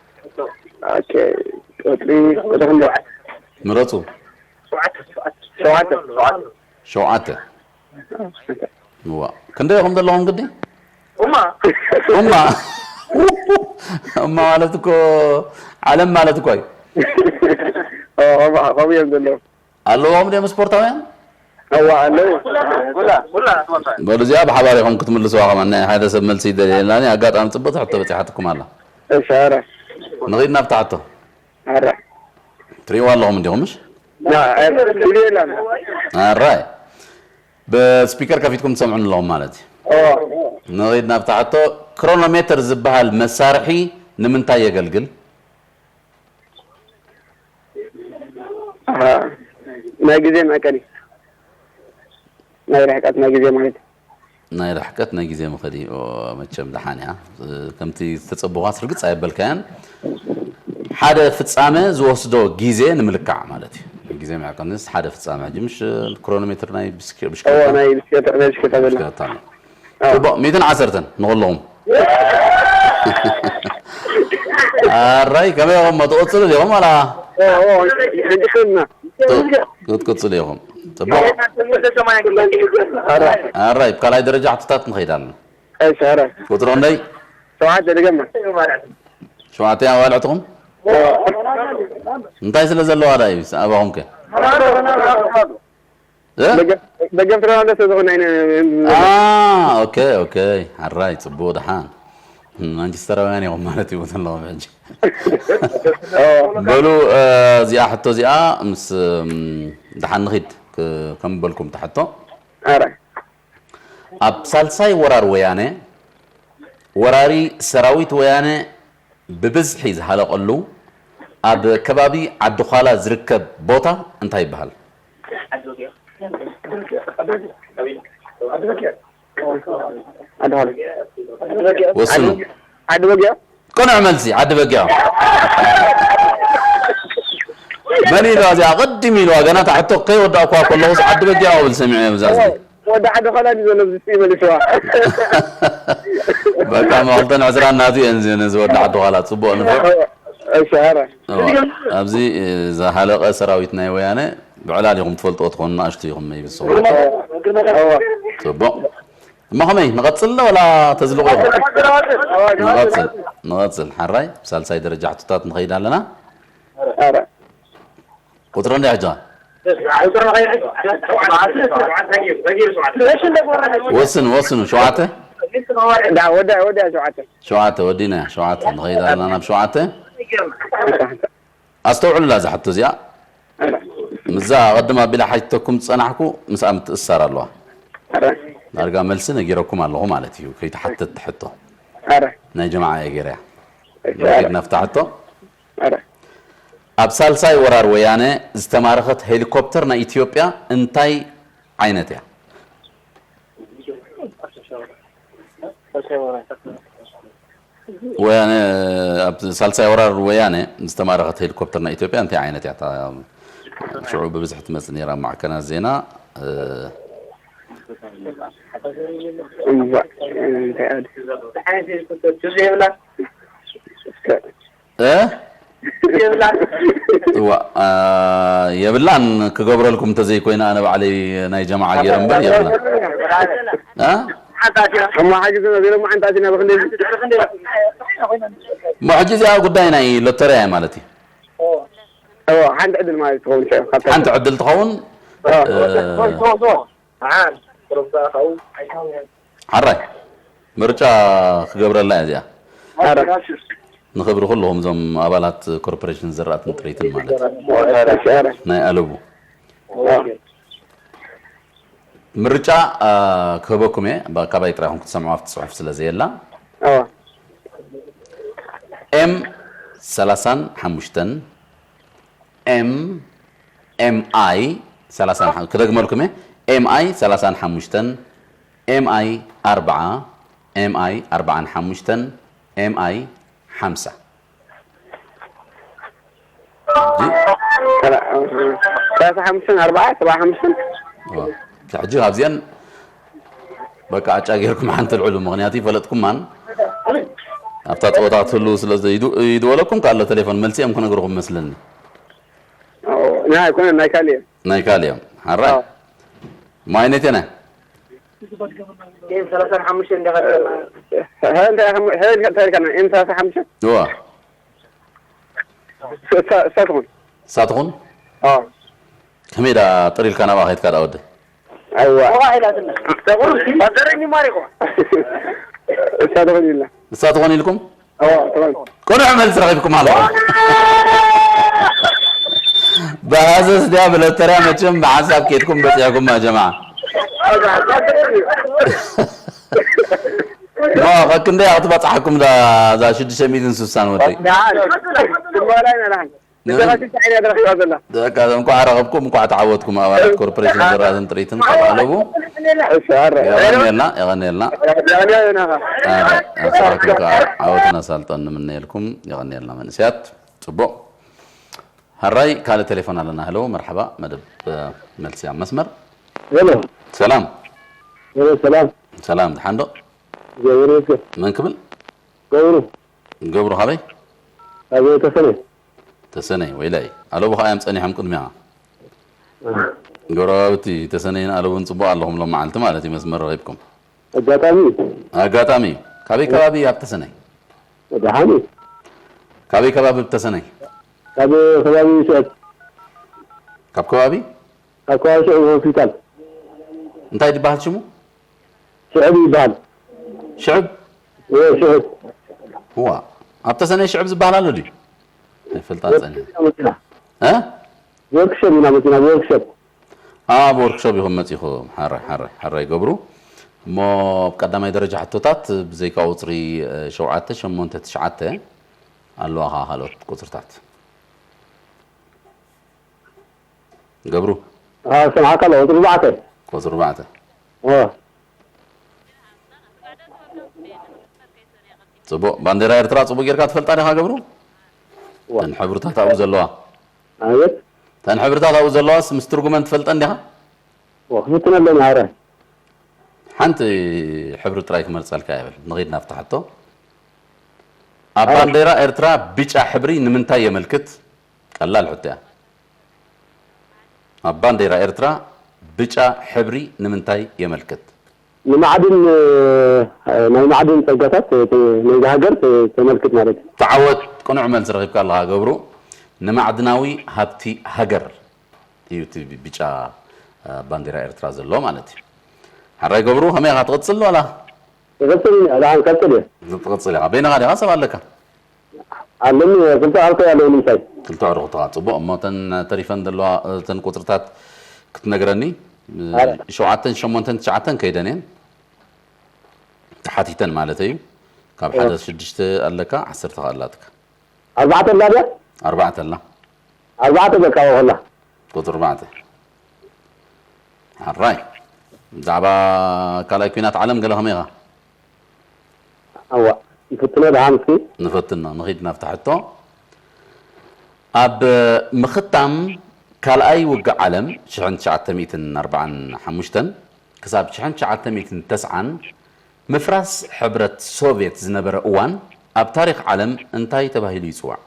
ኦኬ፣ ቁጽሪ፣ ቁጽሪ ክንደይ? ምረጹ። ሸውዓተ፣ ሸውዓተ። ሸውዓተ። ዋ፣ ክንደይ ኢኹም ዘለኹም ግዲ? እማ። እማ። እማ ማለት እኮ ዓለም ማለት እኮ እዩ። ኦ፣ እማ፣ ከምኡ እዮም ዘለዉ። ኣለዎም ድዮም ስፖርታውያን? እዋ፣ ኣለዉ። ኩላ፣ ኩላ ስፖርታውያን። በሉ፣ እዚኣ ብሓባር ኢኹም ክትምልስዋ ከማን። ናይ ሓደ ሰብ መልሲ ይደልየልና። ኣጋጣሚ ጽብቕቲ ሕቶ በጺሓትኩም ኣላ። እሺ፣ ኣረ። ንኺድ ናብታ ሕቶ። ኣረ። ትርእይዋ ኣለኹም እንዲኹም፣ ምሽ? ና፣ ኣረ፣ ትርእይዋ ኣለና። ኣራይ። ብስፒከር ከፊትኩም ትሰምዑን ኣለኹም ማለት እዩ። ኦ። ንኺድ ናብታ ሕቶ። ክሮኖሜተር ዝበሃል መሳርሒ ንምንታይ የገልግል? ኣሃ፣ ናይ ግዜ መዕቀኒ። ናይ ርሕቀት ናይ ግዜ ማለት እዩ። ናይ ርሕቀት ናይ ግዜ መኸዲ። ኦ፣ መቸም ደሓን እያ። እ፣ ከምቲ ዝተጸበኻስ ርግጽ ኣየበልካያን። ሓደ ፍጻመ ዝወስዶ ግዜ ንምልካዕ ማለት እዩ። ግዜ መዕቀኒስ ሓደ ፍጻመ። ሕጂ ምሽ ክሮኖሜትር ናይ ብስክ-፣ እዎ፣ ብሽክለታ? ናይ ብሽክለታ፣ ናይ ብሽክለታ ዘሎ። ብሽክለታ ኣሎ። ኣዎ። ጽቡቕ፣ ሚእትን ዓሰርተን ንኹልኹም። ኣራይ፣ ከመይ ኢኹም? ትቕጽሉ ዲኹም ዋላ? ኦ፣ ኦ፣ ሕጂ ክልና። ት-፣ ክትቅጽሉ ኢኹም። ጽቡቕ። ኣራይ። ኣራይ፣ ኣብ ካልኣይ ደረጃ ሕቶታት ንኸይድ ኣለና። እሺ፣ ኣራይ። ቁጽሪ ክንደይ? ሸውዓተ ድገማ። ሸውዓተ ኣዋልዕትኹም? ኦ። እንታይ ስለ ዘለዋ ዳ እዩ ኣባኹም ከ? እ? ደገፍ፣ ደገፍቲ ሮናልዶ ስለ ዝኾንና ኢና። አ፣ ኦኬ፣ ኦኬ። ኣራይ፣ ጽቡቕ፣ ደሓን። ማንቸስተራውያን ኢኹም ማለት እዩ ዘለኹም ሕጂ። ኦ። በሉ፣ እ፣ እዚኣ ሕቶ እዚኣ ምስ፣ እም፣ ደሓን ንኺድ፣ ክ-፣ ከም በልኩም እታ ሕቶ። ኣረ። ኣብ ሳልሳይ ወራር ወያነ፣ ወራሪ ሰራዊት ወያነ ብብዝሒ ዝሃለቐሉ ኣብ ከባቢ ዓዲ ዃላ ዝርከብ ቦታ እንታይ ይበሃል? ዓዲ ዃላ። ወስኑ። ዓዲ በጊዖ? ቅኑዕ መልሲ፣ ዓዲ በጊዖ። መን ኢልዋ እዚኣ? ቅድም ኢልዋ፣ ገና እታ ሕቶ ከይወዳእኩዋ ከለኹስ ዓዲ በጊዖ ክብል ሰሚዐ እየ ብዛ እዝኒ። ወዲ ዓዲ ዃላ ድዩ ዘሎ ኣብዚ ስኢ መሊስዋ? በቃ፣ መቕልተን ዕስራን ናቱ እየን እዚ፣ ነዚ ወዲ ዓዲ ዃላ። ጽቡቕ ንፉዕ። እሺ፣ ኧረ። እዋ፣ ኣብዚ፣ እ፣ ዝሃለቐ ሰራዊት ናይ ወያነ ብዕላል ኢኹም ትፈልጥዎ ትኾኑ፣ ንኣሽቱ ኢኹም maybe ዝሰምዑ። እዋ። ጽቡቕ። እሞ ከመይ፣ ንቐጽል ዶ ወላ ተዝልቑ ኢኹም? ንቐጽል፣ ንቐጽል። ሓራይ፣ ሳልሳይ ደረጃ ሕቶታት ንኸይድ ኣለና። ኧረ። ቁጽሪ እንድያ ሕጂ? ወስኑ፣ ወስኑ። ሸውዓተ? ዳ፣ ወዳ፣ ወዳ ሸውዓተ። ሸውዓተ፣ ወዲና። ሸውዓተ፣ ንኸይድ ኣለና ናብ ሸውዓተ። ኣስተውዕሉላ እዛ ሕቶ እዚኣ። ምስዛ ኣቐድም ኣቢላ ሓቲተኩም ዝጸናሕኩ ምስኣ ምትእስሳር ኣለዋ። ዳርጋ መልሲ ነጊረኩም ኣለኹ ማለት እዩ፣ ከይትሓተት ትሕቶ። ናይ ጀማዓ እየ ገይረያ። ንኸይድ ናብታ ሕቶ። ኣብ ሳልሳይ ወራር ወያነ ዝተማረኸት ሄሊኮፕተር ናይ ኢትዮጵያ እንታይ ዓይነት እያ? ወያነ፣ ኣብ ሳልሳይ ወራር ወያነ ዝተማረኸት ሄሊኮፕተር ናይ ኢትዮጵያ እንታይ ዓይነት እያ? እታ ሽዑ ብብዝሒ ትመጽእ ነይራ ኣብ ማዕከናት ዜና፣ እ፣ እምባ፣ እንታይ ኣደ? እ? የብላን። እዋ፣ አ፣ የብላን ክገብረልኩም እንተዘይኮይነ ኣነ ባዕለይ ናይ ጀማዓ ገይረ እምበር የብላን። አ? እሞ ሓጊዝና፣ ዜሮ እሞ ሓንቲ ኣቲና ብኽንደይ? እሞ ሕጂ እዚኣ ጉዳይ ናይ ሎተሪ እያ ማለት እዩ። እዎ፣ ሓንቲ ዕድል ማለት ትኸውን፣ ካብታ ሓንቲ ዕድል ትኸውን። እዎ። እ፣ ሓራይ። ምርጫ ክገብረላ እያ እዚኣ። ኣረ ንኽብሪ ኩልኹም እዞም ኣባላት ኮርፖሬሽን ዝራእትን ጥሪትን ማለት እዩ። እሺ፣ ኣረ ናይ ኣለቡ ዋ። ምርጫ አ፣ ክህበኩም እየ። ባ- ካባይ ጥራይ ኢኹም ክትሰምዑ ኣብቲ ጽሑፍ ስለ ዘየላ። ኣዋ ኤም ሰላሳን ሓሙሽተን፣ ኤም፣ ኤም ኣይ ሰላሳን ሓ- ክደግመልኩም እየ። ኤም ኣይ ሰላሳን ሓሙሽተን፣ ኤም ኣይ ኣርብዓ፣ ኤም ኣይ ኣርብዓን ሓሙሽተን፣ ኤም ኣይ ሓምሳ። ሕጂ ሰላሳ ሓሙሽተን ኣርባዓ ሰብዓ ሓሙሽተን ዋ፣ ሕጂ ካብዚአን በቃ ኣጫ ጌርኩም ሓንቲ ልዕሉ፣ ምኽንያቱ ይፈለጥኩማን ኣብታ ፀወታ ክትህልው ስለ ዝደ- ይዱ- ይድወለኩም ካሎ ቴሌፎን መልሲኦም ክነግርኹም መስለኒ። ናይ ኣይኮነ ናይ ካልእ እዮም። ናይ ካልእ እዮም። ሓራይ ኣዎ። ማይነት የነ ሰላሳን ሓሙሽተን እንዲኻ ትሰምዕ። እንታይ ኢልካ እንታይ ኢልካ ኤም ሰላሳ ሓሙሽተ እዋ እሳ ትኹን ሳትኹን ኣዎ ከመይ ዳ ጥሪልካ ናብኣ ከይድካ ዳ ወዲ ኣይዋ ተቑር ባደረኝ ማሪኮ እሳ ትኹን ኢልና ንሳትኾን ኢልኩም ኣዎ ትኹን ቅኑዕ መልሲ ረኺብኩም ኣለኹም። ብሃሰስ ድያ ብለተርያ መቸም ብሓንሳብ ኬድኩም በፂሕኩም ጀማዓ። ሞ ከክንደይ ክትበፅሓኩም እዛ ሽዱሽተ ሚእትን ስሳን ወደይ ትማላይ መላሓን ንተኻሲ ጫዒና ረኺባ ዘላ በቃ እንኳዕ ረኸብኩም እንኳዕ ተዓወትኩም ኣባላት ኮርፖሬሽን ዝራእትን ጥሪትን ካብ ኣለቡ እሺ ኣረ የቐንየልና የቐንየልና ያኔ ናኻ ኣብ ስራሕኩም ከዓ ዓወትን ኣሳልጦን ንምነየልኩም። የቐንየልና መንእስያት። ፅቡቕ። ሕራይ ካልእ ቴሌፎን ኣለና። ሄሎ መርሓባ። መደብ መልሲ ኣብ መስመር። ሄሎ ሰላም። ሄሎ ሰላም ሰላም ድሓንዶ? እግዚኣብሔር ይመስገን መን ክብል? ገብሩ ገብሩ ካበይ? ካብ ተሰነ ተሰነይ ወይላይ ኣለቡ ከዓ እዮም ፀኒሖም ቅድሚያ። ጎረባብቲ ተሰነይን ኣለቡን ፅቡቕ ኣለኹም ሎም መዓልቲ ማለት እዩ መስመር ረኺብኩም። ኣጋጣሚ ኣጋጣሚ እዩ። ካበይ ከባቢ ኣብ ተሰነይ? ደሓን እዩ ካበይ ከባቢ ተሰነይ? ካብ ከባቢ ሽዕብ ካብ ከባቢ ካብ ከባቢ ሽዕብ ሆስፒታል እንታይ ዝበሃል ሽሙ? ሽዕብ ይበሃል ሽዕብ ሽዕብ ዋ ኣብ ተሰነይ ሽዕብ ዝበሃል ኣሎ ድዩ? ኣይፈልጣ ፀኒ ኢና መፂና እ ወርክሸፕ ኢና መፂና ወርክሸፕ ኣብ ወርክሾፕ ኢኹም መፂኹም። ሓራይ ሓራይ ሓራይ ገብሩ። እሞ ኣብ ቀዳማይ ደረጃ ሕቶታት ብዘይካ ቁፅሪ ሸውዓተ ሸሞንተ ትሽዓተ ኣለዋ ከዓ ካልኦት ቁፅርታት። ገብሩ ሰምዓካ ኣሎ ቁፅሪ ኣርባዕተ ቁፅሪ ኣርባዕተ። ፅቡቅ። ባንዴራ ኤርትራ ፅቡቅ ጌርካ ትፈልጣ ዲኻ ገብሩ? ተን ሕብርታት ኣብኡ ዘለዋ ኣቤት ተን ሕብርታት ኣብኡ ዘለዋስ ምስ ትርጉመን ትፈልጠን ዲኻ? ክፍትነለን ኣረ ሓንቲ ሕብሪ ጥራይ ክመርፀልካ ይብል። ንኺድ ናብቲ ሕቶ። ኣብ ባንዴራ ኤርትራ ብጫ ሕብሪ ንምንታይ የመልክት? ቀላል ሕቶ እያ። ኣብ ባንዴራ ኤርትራ ብጫ ሕብሪ ንምንታይ የመልክት? ንማዕድን ናይ ማዕድን ፀጋታት ናይዚ ሃገር ተመልክት ማለት እዩ ተዓወት። ቅኑዕ መልሲ ረኺብካ ኣለኻ ገብሩ። ንማዕድናዊ ሃብቲ ሃገር እዩ እቲ ብጫ ባንዴራ ኤርትራ ዘሎ ማለት እዩ። ሓራይ ገብሩ ከመይ ኢኻ ትቕጽል ዋላ? ይቐፅል እዩ ደሓን ቀፅል እዩ ትቕጽል ኢኻ። በይንኻ ዲኻ ሰብ ኣለካ? ኣለኒ ክልተ ኣልኮ ኣለኒ ምሳይ ክልተ ኣዕሩኽትኻ። ጽቡቕ። እሞ እተን ተሪፈን ዘለዋ እተን ቁጽርታት ክትነግረኒ። ሸውዓተን ሸሞንተን ትሽዓተን ከይደን እየን ተሓቲተን ማለት እዩ። ካብ ሓደ ሽዱሽተ ኣለካ ዓሰርተ ከኣ ኣላትካ። ኣርባዕተ ኣላ ድያ ኣርባዕተ ኣላ። ኣርባዕተ በቃ ወላ ቁጽሪ ኣርባዕተ። ሓራይ ብዛዕባ ካልኣይ ኲናት ዓለም ገለ ከመይ ኢኻ? ኣዋ ንፍትነ ደሓን እስኪ ንፈትኖ ንኺድ ናብታ ሕቶ። ኣብ ምኽታም ካልኣይ ውግእ ዓለም ሽሕን ትሽዓተ ሚእትን ኣርባዓን ሓሙሽተን ክሳብ ሽሕን ትሽዓተ ሚእትን ተስዓን ምፍራስ ሕብረት ሶቭየት ዝነበረ እዋን ኣብ ታሪኽ ዓለም እንታይ ተባሂሉ ይጽዋዕ?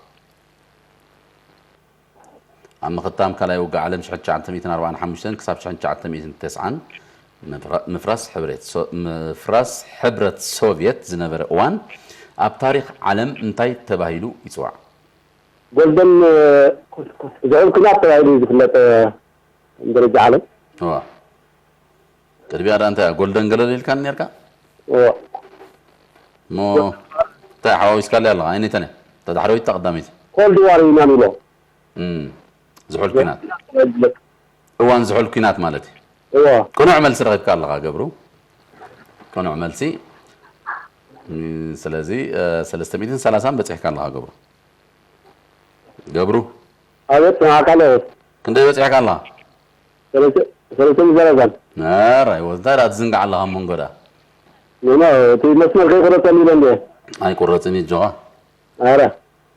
ኣብ ምኽታም ካልኣይ ውግእ ዓለም ሽሕን ትሽዓተ ሚእትን ኣርባዓን ሓሙሽተን ክሳብ ሽሕን ትሽዓተ ሚእትን ተስዓን ምፍራ- ምፍራስ ሕብረት ሶ- ምፍራስ ሕብረት ሶቭየት ዝነበረ እዋን ኣብ ታሪኽ ዓለም እንታይ ተባሂሉ ይጽዋዕ? ጎልደን ዝዑል ኩናት ተባሂሉ እዩ ዝፍለጥ ደረጃ ዓለም እዋ ቅድሚያ ዳ እንታይ እያ? ጎልደን ገለል ኢልካኒ ነርካ? እዎ። እሞ እንታይ ሓዋዊስካለይ ኣለኻ? ኣይነተን እያ? እታ ዳሕረወይቲ እታ ቀዳመይቲ? ኮልድ ዋር ኢና ንብሎ። እም፣ ዝሑል ኲናት። እዋን ዝሑል ኲናት ማለት እዩ። እዋ። ቅኑዕ መልሲ ረኺብካ ኣለኻ ገብሩ። ቅኑዕ መልሲ። እም፣ ስለዚ፣ እ፣ ሰለስተ ሚእትን ሰላሳን በጺሕካ ኣለኻ ገብሩ። ገብሩ። ኣቤት፣ ንዓካ ኣለኹ። ክንደይ በጺሕካ ኣለኻ? ሰለስተ፣ ሰለስተ ሚእትን ሰላሳን። ኧረ፣ ኣይወ-፣ እንታይ ደኣ ትዝንጋዕ ኣለኻ ኣብ መንጎ ደኣ? ኖ፣ ኖ፣ እቲ መስመር ከይቆረጸኒ ኢለ እንደ። ኣይቁረጽን እዩ ኣጆኻ። ኣረ።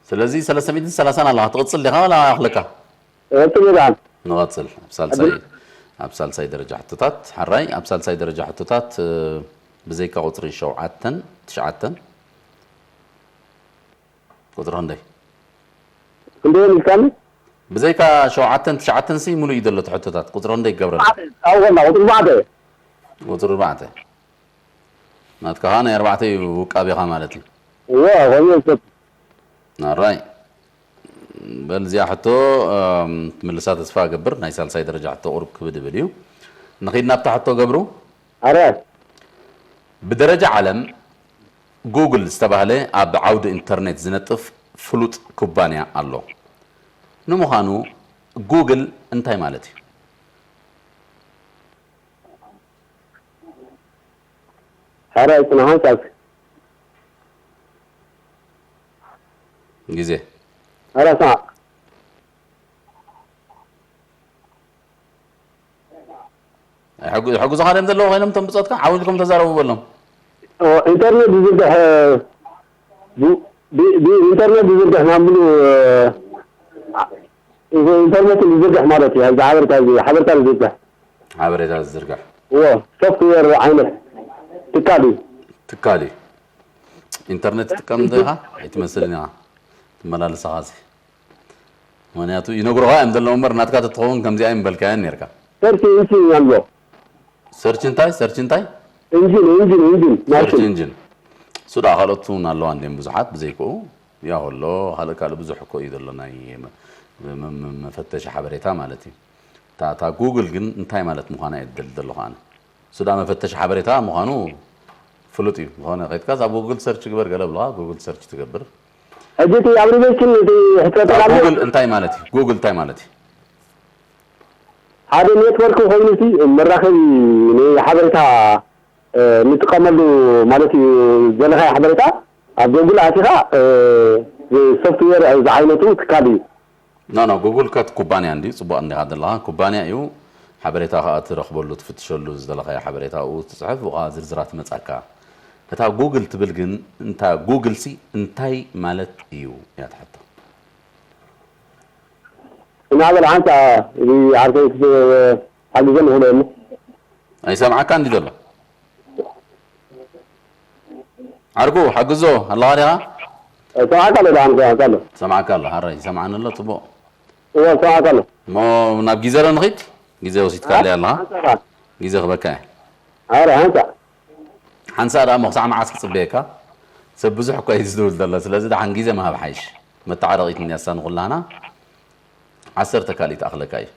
ስለዚ ሰለስተ ሚእትን ሰላሳን ኣለኻ። ትቕጽል ዲኻ ዋላ ይኣኽለካ? እቕጽል እየ ደኣ። ንቐጽል። ኣብ ሳልሳይ፣ ኣብ ሳልሳይ ደረጃ ሕቶታት፣ ሓራይ፣ ኣብ ሳልሳይ ደረጃ ሕቶታት፣ እ፣ ብዘይካ ቁጽሪ ሸውዓተን ትሽዓተን፣ ቁጽሪ ክንደይ? ክንደይ ኢልካኒ? ብዘይካ ሸውዓተን ትሽዓተን ሲ ሙሉእ እዩ ዘሎ እቲ ሕቶታት። ቁጽሪ ክንደይ ይገብረልካ? ኣብኡ ኮላ ቁጽሪ ኣርባዕተ። ቁጽሪ ኣርባዕተ። ናትካ ኸኣ ናይ ኣርባዕተ እዩ ውቃቤኻ ማለት እዩ። እዋ፣ ከምኡ እዩ። ኣራይ። በል እዚኣ ሕቶ፣ እም፣ ትምልሳ ተስፋ እገብር። ናይ ሳልሳይ ደረጃ ሕቶ ቁሩብ ክብድብል እዩ። ንኺድ ናብታ ሕቶ ገብሩ። ኣረ። ብደረጃ ዓለም ጉግል ዝተባህለ ኣብ ዓውዲ ኢንተርኔት ዝነጥፍ ፍሉጥ ኩባንያ ኣሎ። ንምዃኑ ጉግል እንታይ ማለት እዩ? ኣረ፣ ጽናሓን ሳልክ። ግዜ። ኣረ፣ ስማዕ። ሕጉ-፣ ሕጉዝኻ ድዮም ዘለዉ ኮይኖም እቶም ብጾትካ? ዓው ኢልኩም ተዛረቡ በሎም። ኦ፣ ኢንተርኔት ዝዝርግሕ፣ እ፣ ብ-፣ ብ-፣ ብኢንተርኔት ዝዝርግሕ ናብ ምሉእ፣ እ፣ ኢንተርኔት ዝዝርግሕ ማለት እዩ። ኣብዚ ሓበሬታ እዚ፣ ሓበሬታ ዝዝርግሕ። ሓበሬታ ዝዝርግሕ። እዎ፣ ሶፍትዌር ዓይነት ትካል እዩ። ትካል እዩ። ኢንተርኔት ትጥቀም እንዶ ኢኻ? ኣይትመስልን ኢኻ። ትመላለስ ኢኻ እዚ። ምኽንያቱ ይነግሩኻ እዮም ዘለዉ እምበር ናትካ ተትኸውን ከምዚኣ ኣይምበልካያን ነርካ። ሰርች ኢንጂን ኣሎ። ሰርች እንታይ? ሰርች እንታይ? ኢንጂን፣ ኢንጂን፣ ኢንጂን፣ ሰርች ማሽን። ኢንጂን። እሱ ደኣ ካልኦት እውን ኣለዋ እንድየን ብዙሓት ብዘይክኡ። ያው ኣሎ፣ ካልእ ካልእ ብዙሕ እኮ እዩ ዘሎ ናይ መ-፣ መ-፣ መ-፣ መፈተሺ ሓበሬታ ማለት እዩ። እታ፣ እታ ጉግል ግን እንታይ ማለት ምዃና እየ ዝደሊ ዘለኹ ኣነ። እሱ ደኣ መፈተሺ ሓበሬታ ምዃኑ ፍሉጥ እዩ። ዝኾነ ከይድካ እዛ ጉግል ሰርች ግበር ገለ ብለኻ፣ ጉግል ሰርች ትገብር። ሕጂ እቲ ኣብ ሪሌሽን እቲ ሕቶ እታ ጠቓሚ ጉግል እንታይ ማለት እዩ? ጉግል እንታይ ማለት እዩ? ሓደ ኔትወርክ ኮይኑ እቲ መራኸቢ ንሓበሬታ፣ እ፣ ንጥቀመሉ ማለት እዩ። ዘለኻዮ ሓበሬታ ኣብ ጎግል ኣቲኻ፣ እ፣ ሶፍትዌር ዝዓይነቱ ትካል እዩ። ኖ፣ ኖ፣ ጉግል ከት ኩባንያ እንድዩ፣ ጽቡቕ እንዲኻ ዘለኻ። ኩባንያ እዩ። ሓበሬታ ከኣ ትረኽበሉ፣ ትፍትሸሉ፣ ዝደለኻዮ ሓበሬታ ኣብኡ ትጽሕፍ፣ ብኡ ከኣ ዝርዝራ ትመጻካ። እታ ጉግል ትብል ግን፣ እንታ ጉግል ሲ እንታይ ማለት እዩ እያ ትሓቶ። እና በል ሓንሳ፣ እዚ ዓርከይ ክስ-፣ ሓግዘን ይኽእሉ እሞ። ኣይሰምዓካ እንዲ ዘሎ። ዓርኩ፣ ሓግዞ፣ ኣለኻ ዲኻ? ሰማዕካ ኣሎ፣ ደሓን ሰማዕካ ኣሎ። ሰማዕካ ኣሎ፣ ሓራይ፣ ይሰምዓኒ ኣሎ፣ ጽቡቕ። እዎ፣ ሰማዕካ ኣሎ። እሞ ናብ ግዜ ዶ ንኺድ? ግዜ ወሲድካለይ ኣለኻ? ሓንሳ ደሓን። ግዜ ክበካ እየ። ኣረ፣ ሓንሳ። ሓንሳእ ደኣ እሞ ክሳዕ መዓስ ክጽበየካ? ሰብ ብዙሕ እኳ እዩ ዝድውል ዘሎ፣ ስለዚ ደሓን ግዜ ምሃብ ሓይሽ። መተዓረቒት እንድያ እሳ ንኹላህና። ዓሰርተ ካልኢት ኣኽለካ እዩ።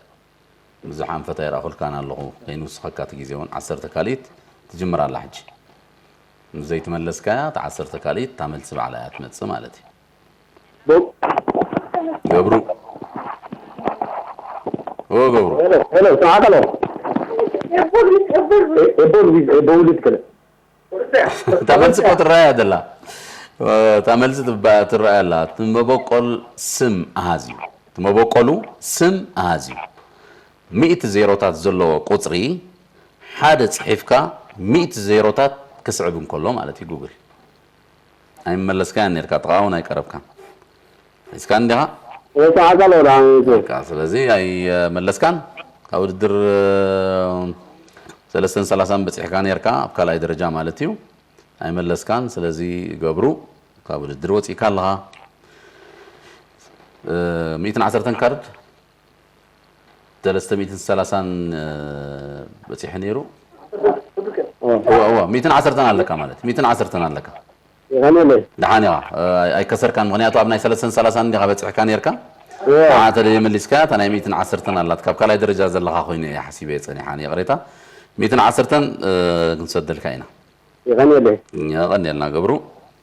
ብዙሕ ኣንፈት ኣይረኣኹልካን ኣለኹ፣ ከይንውስኸካ እቲ ግዜ እውን ዓሰርተ ካልኢት ትጅምር ኣላ ሕጂ። ምስ ዘይትመለስካያ፣ እታ ዓሰርተ ካልኢት እታ መልሲ ባዕላ እያ ትመጽእ ማለት እዩ። ዶ-፣ ገብሩ። ኦ ገብሩ። ሄሎ፣ ሄሎ፣ ሰማዕካ ኣሎ። ኤቦ-፣ ኤቦ-፣ ኤቦ-፣ ኤቦ-፣ ኤቦ-፣ ኤቦ-፣ ኤቦ-፣ ኤቦ-፣ እታ መልሲ እኮ ትረኣያ ዘላ። እታ መልሲ ትባ-፣ ትረኣያ ኣላ። እቲ መበቆል ስም ኣሃዝ እዩ። እቲ መበቆሉ ስም ኣሃዝ እዩ። ሚእቲ ዜሮታት ዘለዎ ቁጽሪ ሓደ ጽሒፍካ ሚእቲ ዜሮታት ክስዕብ እንከሎ ማለት እዩ ጉግል። ኣይመለስካያን ነርካ፣ ጥቓ እውን ኣይቀረብካን። ሒዝካ እንዲኻ? ወይ ሰዓት ኣሎ፣ ደሓን እዩ። በቃ፣ ስለዚ ኣይመለስካን። ካብ ውድድር፣ እ፣ ሰለስተን ሰላሳን በጺሕካ ነርካ፣ ኣብ ካልኣይ ደረጃ ማለት እዩ። ኣይመለስካን፣ ስለዚ ገብሩ፣ ካብ ውድድር ወጺእካ ኣለኻ። እ፣ ሚእትን ዓሰርተን ካርድ፣ ሰለስተ ሚእትን ሰላሳን፣ እ፣ በጺሑ ነይሩ። እዋ፣ እዋ፣ ሚእትን ዓሰርተን ኣለካ ማለት፣ ሚእትን ዓሰርተን ኣለካ። ይኸነለይ። ደሓን ኢኻ፣ እ፣ ኣይ-፣ ኣይከሰርካን፣ ምኽንያቱ ኣብ ናይ ሰለስተን ሰላሳን እንዲኻ በጺሕካ ነርካ። እዋ። ንዓ ተደይ መሊስካ፣ እታ ናይ ሚእትን ዓሰርተን ኣላት፣ ካብ ካልኣይ ደረጃ ዘለኻ ኮይኑ እየ ሓሲበ ጸኒሓ፣ ይቕሬታ። ሚእትን ዓሰርተን፣ እ፣ ክንሰደልካ ኢና። ይኸነለይ። የቐንየልና ገብሩ።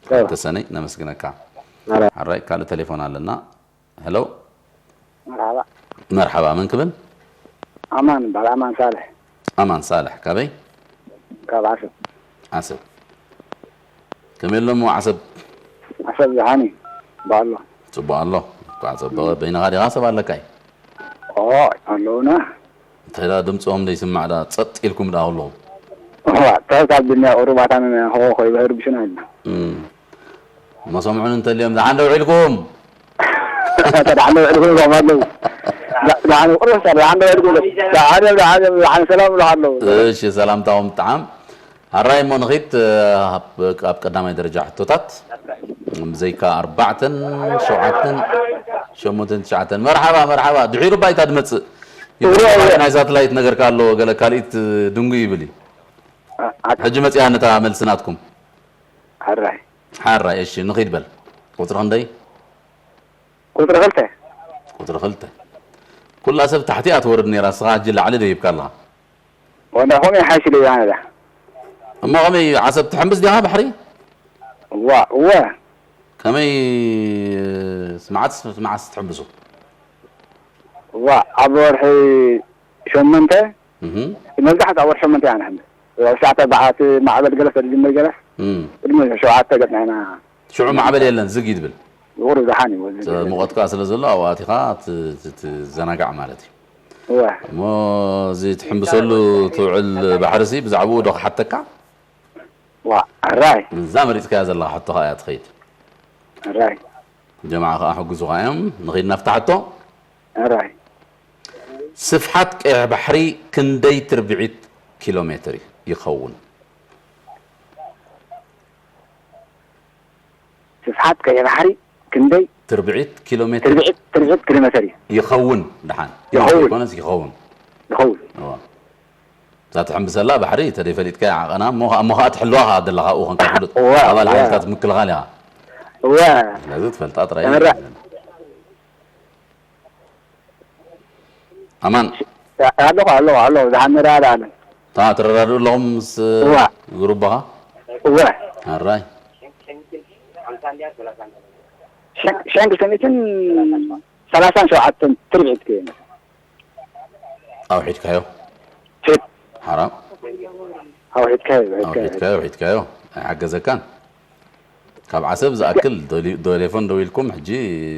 ክልተ ሰነይ ነመስግነካ። ሓራይ ካልእ ቴሌፎን ኣለና። ሄሎ። መርሓባ። መርሓባ፣ መን ክብል? ኣማን ይበሃል፣ ኣማን ሳልሕ። ኣማን ሳልሕ ካበይ? ካብ ዓሰብ። ዓሰብ። ከመይ ኣሎ እሞ ዓሰብ? ዓሰብ ዝሓኒ በኣሎ። ጽቡቕ ኣሎ። እንኳዕ ጸበቐ። በይንኻ ዲኻ ሰብ ኣለካ እዩ? ኦ ኣለውና። እንታይ ደኣ ድምጾም ዘይስማዕ ደኣ ጸጥ ኢልኩም ደኣ ኣለኹም? ትሕት ኣቢልና ቁሩብ ኣታ ንሆ ኮይበ ህርብሽና ኢልና። እም። መሰምዑን እንተልዮም ደሓን ዶ ውዒልኩም? ደሓን ዶ ውዒልኩም ኢሎም ኣለዉ። ደሓን ቁሩብ ደሓን ዶ ውዒልኩም? ደሓን እዮም፣ ደሓን እዮም፣ ደሓን ሰላም ይብሉ ኣለዉ። እሺ፣ ሰላምታኹም ጥዓም። ኣራይ እሞ ንኺድ ኣብ ቀዳማይ ደረጃ ሕቶታት ብዘይካ ኣርባዕተን ሸውዓተን ሸሞንተን ትሽዓተን። መርሓባ መርሓባ። ድሒሩ ባይታ ድመጽእ ናይ ሳትላይት ነገር ኣሎ፣ ገለ ካልኢት ድንጉ ይብል እዩ። ሕጂ መጽያ ነታ መልሲ ናትኩም። ሓራይ ሓራይ። እሺ ንኺድ በል። ቁጽሪ ክንደይ? ቁጽሪ ክልተ። ቁጽሪ ክልተ። ኩላ ሰብ ታሕቲ እያ ትወርድ ነይራ፣ እስኻ ሕጂ ላዕሊ ደይብካ ኣለኻ። ወንዳ ኾም ይሓሽ ኢለ እያ ነዛ። እሞ ከመይ ዓሰብ ትሕምብስ ዲኻ ባሕሪ? እዋ እወ። ከመይ ስማዓት ስማዓት ትሕምብሱ? እዋ ኣብ ወርሒ ሸሞንተ እህ መብዛሕትኡ ኣብ ወርሒ ሸሞንተ እያ ንሕምብስ። ወርሒ ትሽዓተ በዓቲ ማዕበል ገለስ ተድጅምር ገለስ እም ቅድሚ ሸውዓተ ገጽና ኢና። ሽዑ ማዕበል የለን፣ ዝግ ይድብል። ቁሩብ ዝሓን እዩ። ሙቐት ከኣ ስለ ዘሎ ኣብኡ ኣቲኻ ት- ት- ትዘናጋዕ ማለት እዩ። እወ እሞ እዚ ትሕምብሰሉ ትውዕል ባሕርሲ ብዛዕባኡ ዶ ክሓተካ? ዋ ኣራይ እዛ መሪጽካያ ዘለኻ ሕቶ ከኣ እያ ትኸይድ። ኣራይ ጀማዓ ከኣ ሕጉዙኻ እዮም። ንኸይድ ናብታ ሕቶ። ኣራይ ስፍሓት ቀይሕ ባሕሪ ክንደይ ትርብዒት ኪሎ ሜትር ይኸውን? ስፍሓት ቀይሕ ባሕሪ ክንደይ ትርብዒት ኪሎ ሜትር ትርብዒት ትርብዒት ኪሎ ሜትር እዩ። ይኸውን? ደሓን ይኸውን። ይኮነስ ይኸውን። ይኸውን። እዋ። እዛ ትሕምብሰላ ባሕሪ ተደይፈሊጥካ ዓቐና እሞ እሞ ኸዓ ትሕልዋ ኸዓ ዘለኻ ኣብኡ ኸንካ ፍሉጥ እዋ፣ ኣባል እዋ። ሓይልታት ምክልኻል ኢኻ። እዋ ስለዚ ትፈልጣ ጥራይ እረ። ኣማን ኣለኹ ኣለኹ ኣለኹ ዝሓመዳ ኣለ ታ ትረዳድኡ ኣለኹም ምስ እዋ። ግሩባኻ እወ ኣራይ ሸንክል ሰሚትን ሰላሳን ሸውዓተን ትርብዒት ከ ኣውሒድካዮ ፊት ሓራም ኣውሒድካዮ ኣውሒድካዮ ኣውሒድካዮ ኣይሓገዘካን ካብ ዓሰብ ዝኣክል ቴሌፎን ደው ኢልኩም ሕጂ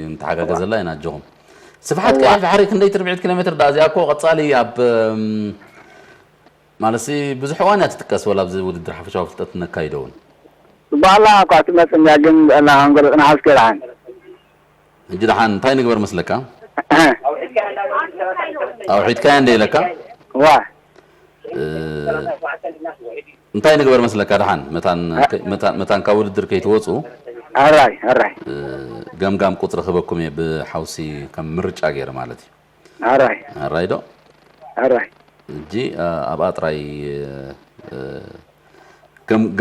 እንተሓጋገዘላ ኢና ኣጆኹም ስፍሓት ቀይሕ ባሕሪ ክንደይ ትርብዒት ኪሎ ሜትር ዳ እዚኣ እኮ ቀጻሊ ኣብ ማለት ብዙሕ እዋን እያ ትጥቀስ ወላ ኣብዚ ውድድር ሓፈሻዊ ፍልጠት ነካይዶ እውን በዓላ እኳ ትመፅእ እያ ግን በላ ኣንጎሎ ፅናሓት ከይልዓን ሕጂ ደሓን እንታይ ንግበር መስለካ ኣውሒድካያ እንደ ኢለካ ዋ እንታይ ንግበር መስለካ ደሓን መታን ካብ ውድድር ከይትወፁ ኣራይ ኣራይ ገምጋም ቁፅሪ ክበኩም እየ ብሓውሲ ከም ምርጫ ገይረ ማለት እዩ ኣራይ ኣራይ ዶ ኣራይ እጂ ኣብኣ ጥራይ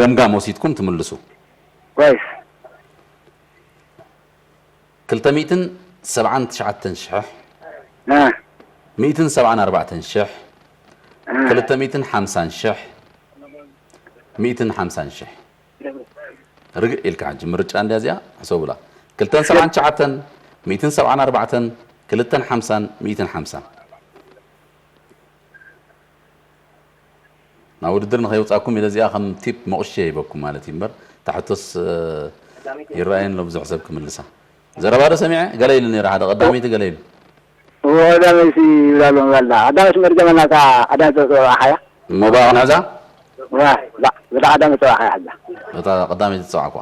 ገምጋም ወሲድኩም ትምልሱ ወይስ ክልተ ሚእትን ሰብዓን ትሽዓተን ሽሕ ሚእትን ሰብዓን ኣርባዕተን ሽሕ ክልተ ሚእትን ሓምሳን ሽሕ ሚእትን ሓምሳን ሽሕ ርግእ ኢልካ ሕጂ ምርጫ እንድያ እዚኣ ሕሰቡላ ክልተን ሰብዓን ትሽዓተን ሚእትን ሰብዓን ኣርባዕተን ክልተን ሓምሳን ሚእትን ሓምሳን ናብ ውድድር ንኸይውፃኩም ኢለ እዚኣ ከም ቲፕ መቑሸ ይበኩም ማለት እዩ እምበር ታሕቶስ ይረኣየን ኣሎ ብዙሕ ሰብ ክምልሳ ዘረባ ዶ ሰሚዐ ገለ ኢሉ ነይሩ ሓደ ቀዳመይቲ ገለ ኢሉ ወዳመሲ ይብላሉ መባልና ኣዳመስ መርጀመና እታ ኣዳመስ ተፅኦ ሓያ እሞ ብኣ ክንሕዛ ብታ ኣዳመስ ተፅኦ ሓያ ሕዛ እታ ቀዳመይቲ ዝፀዋዕኳ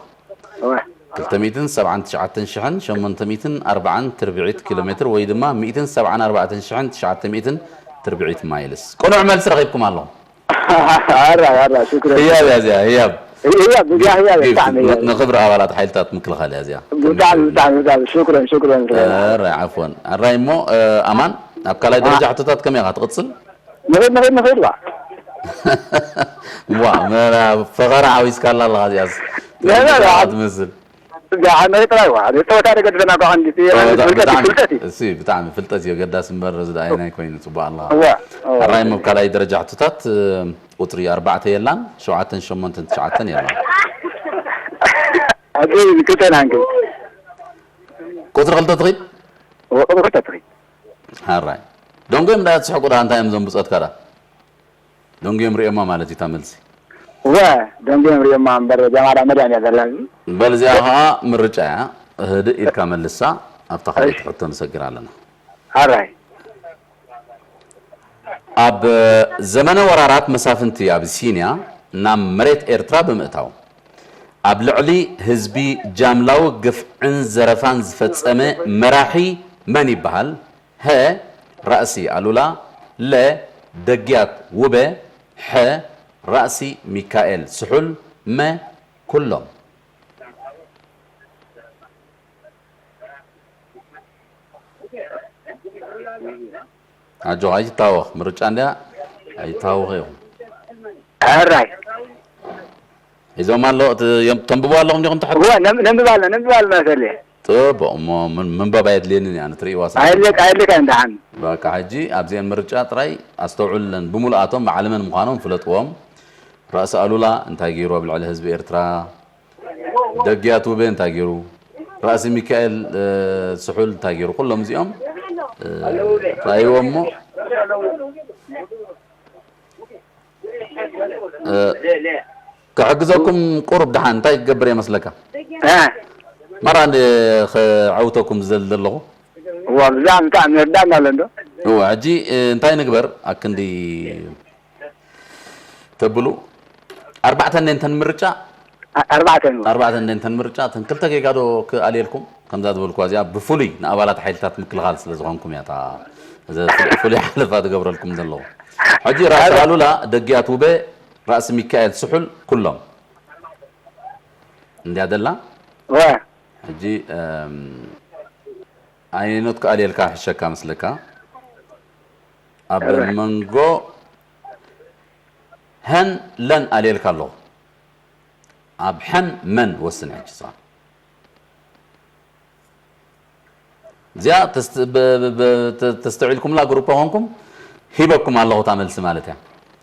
እወ ክልተ ሚእትን ሰብዓን ትሽዓተን ሽሕን ሸሞንተ ሚእትን ኣርባዓን ትርብዒት ኪሎ ሜትር ወይ ድማ ሚእትን ሰብዓን ኣርባዕተን ሽሕን ትሽዓተ ሚእትን ትርብዒት ማይልስ ቅኑዕ መልሲ ረኺብኩም ኣለኹም ኣራ ኣራ ሽክረ ህያብ እያ እዚኣ ህያብ ህያብ እዚኣ ህያብ ጊፍት ብጣዕሚ ህያብ ንኽብሪ ኣባላት ሓይልታት ምክልኻል እያ እዚኣ ብጣዕሚ ብጣዕሚ ብጣዕሚ ሽክረን ሽክረን ራይ ዓፎን ኣራይ እሞ ኣማን ኣብ ካልኣይ ደረጃ ሕቶታት ከመይ ኢኻ ትቕጽል ንኽድ ንኽድ ንኽድ ዋ ዋ ፈኸራ ሓዊስካላ ኣለኻ እዚኣስ ላ፣ ላ። ትመስል ንኽድ ጥራይ ዋ ጸወታ ደገድፈና ኳ ዓንዲ ፍልጠት እዩ እሱ ብጣዕሚ ፍልጠት እዩ ገዳስ እምበር ዝደኣየናይ ኮይኑ ፅቡቅ ኣለኻ እዋ ኣራይ ኣብ ካልኣይ ደረጃ ሕቶታት ቁፅሪ ኣርባዕተ የላን ሸውዓተን ሸሞንተን ትሽዓተን የላን ኣብዚ ክልተ ኢና ንክብል። ቁፅሪ ክልተ ትኺድ ወቅብ ክልተ ትኺድ ሓራይ ደንጎ እዮም ዳ ትስሕቁ ዳ እንታይ እዮም ዘንብፀትካ ዳ ደንጎ እዮም ሪኦማ ማለት እዩ እታ መልሲ ወ ደንጎ እዮም ሪኦማ እምበር ጀማዳ መድያን እያ ዘላ በል እዚኣ ከዓ ምርጫ እያ ህድእ ኢልካ መልሳ ኣብታ ካልኣይቲ ሕቶ ንሰግር ኣለና ሓራይ ኣብ ዘመነ ወራራት መሳፍንቲ ኣቢሲንያ ናብ መሬት ኤርትራ ብምእታው ኣብ ልዕሊ ህዝቢ ጃምላዊ ግፍዕን ዘረፋን ዝፈጸመ መራሒ መን ይበሃል? ሀ ራእሲ ኣሉላ፣ ለ ደግያት ውበ፣ ሐ ራእሲ ሚካኤል ስሑል፣ መ ኩሎም። ኣጆኻ ኣይትታወኽ ምርጫ እንድያ ኣይትታወኽ ኢኹም ሕራይ ሒዞም ኣሎ እቲ ዮም- ተንብቡ ኣለኹም ዲኹም ትሕት እወ ነንብብ ኣለና ነንብብ ኣለና ሰሌ ጥቡቕ እሞ ምን- ምንባብ ኣየድልየንን እያ ንትርእይዋ ስለ ኣየድልየካ ኣየድልየካ እንድሓን በቃ ሕጂ ኣብዚአን ምርጫ ጥራይ ኣስተውዕሉለን ብምሉኣቶም ብዓለመን ምዃኖም ፍለጥዎም ራእሲ ኣሉላ እንታይ ገይሩ ኣብ ልዕሊ ህዝቢ ኤርትራ ደግያት ውቤ እንታይ ገይሩ ራእሲ ሚካኤል እ፣ ስሑል እንታይ ገይሩ ኩሎም እዚኦም እ፣ ረኣይዎ እሞ እ፣ ክሕግዘኩም ቁሩብ ደሓን እንታይ ክገብር እየ መስለካ እ፣ ማራ እንደ ክዐውተኩም ዝደሊ ዘለኹ እዋ ብዛዕባ ብጣዕሚ ይርዳእና ኣሎ እንዶ እወ ሕጂ እ፣ እንታይ ንግበር ኣክንዲ ተብሉ ኣርባዕተ እንደ እንተን ምርጫ ኣ- ኣርባዕተ ንብሎ ኣርባዕተ እንደ እንተን ምርጫ እተን ክልተ ጌጋ ዶ ክኣልየልኩም ከምዛ ዝበልኩዋ እዚኣ ብፍሉይ ንኣባላት ሓይልታት ምክልኻል ስለ ዝኾንኩም እያ እታ እዚ ፍሉይ- ፍሉይ ሓለፋ ትገብረልኩም ዘለኹ ሕጂ ራእሲ ኣሉላ ደግያት ውበ ራእሲ ሚካኤል ስሑል ኩሎም እንድያ ደላ ወ ሕጂ እም፣ ኣየኖት ክኣልየልካ ሕሸካ መስለካ ኣብ መንጎ ሀን ለን ኣልየልካ ኣለኹ ኣብ ሐን መን ወስን ሕጂ ስኻ እዚኣ ተስት- ብ- ብ- ብ- ተ- ተስተውዒልኩምላ ግሩፕ ኾንኩም ሂበኩም ኣለኹ እታ መልሲ ማለት እያ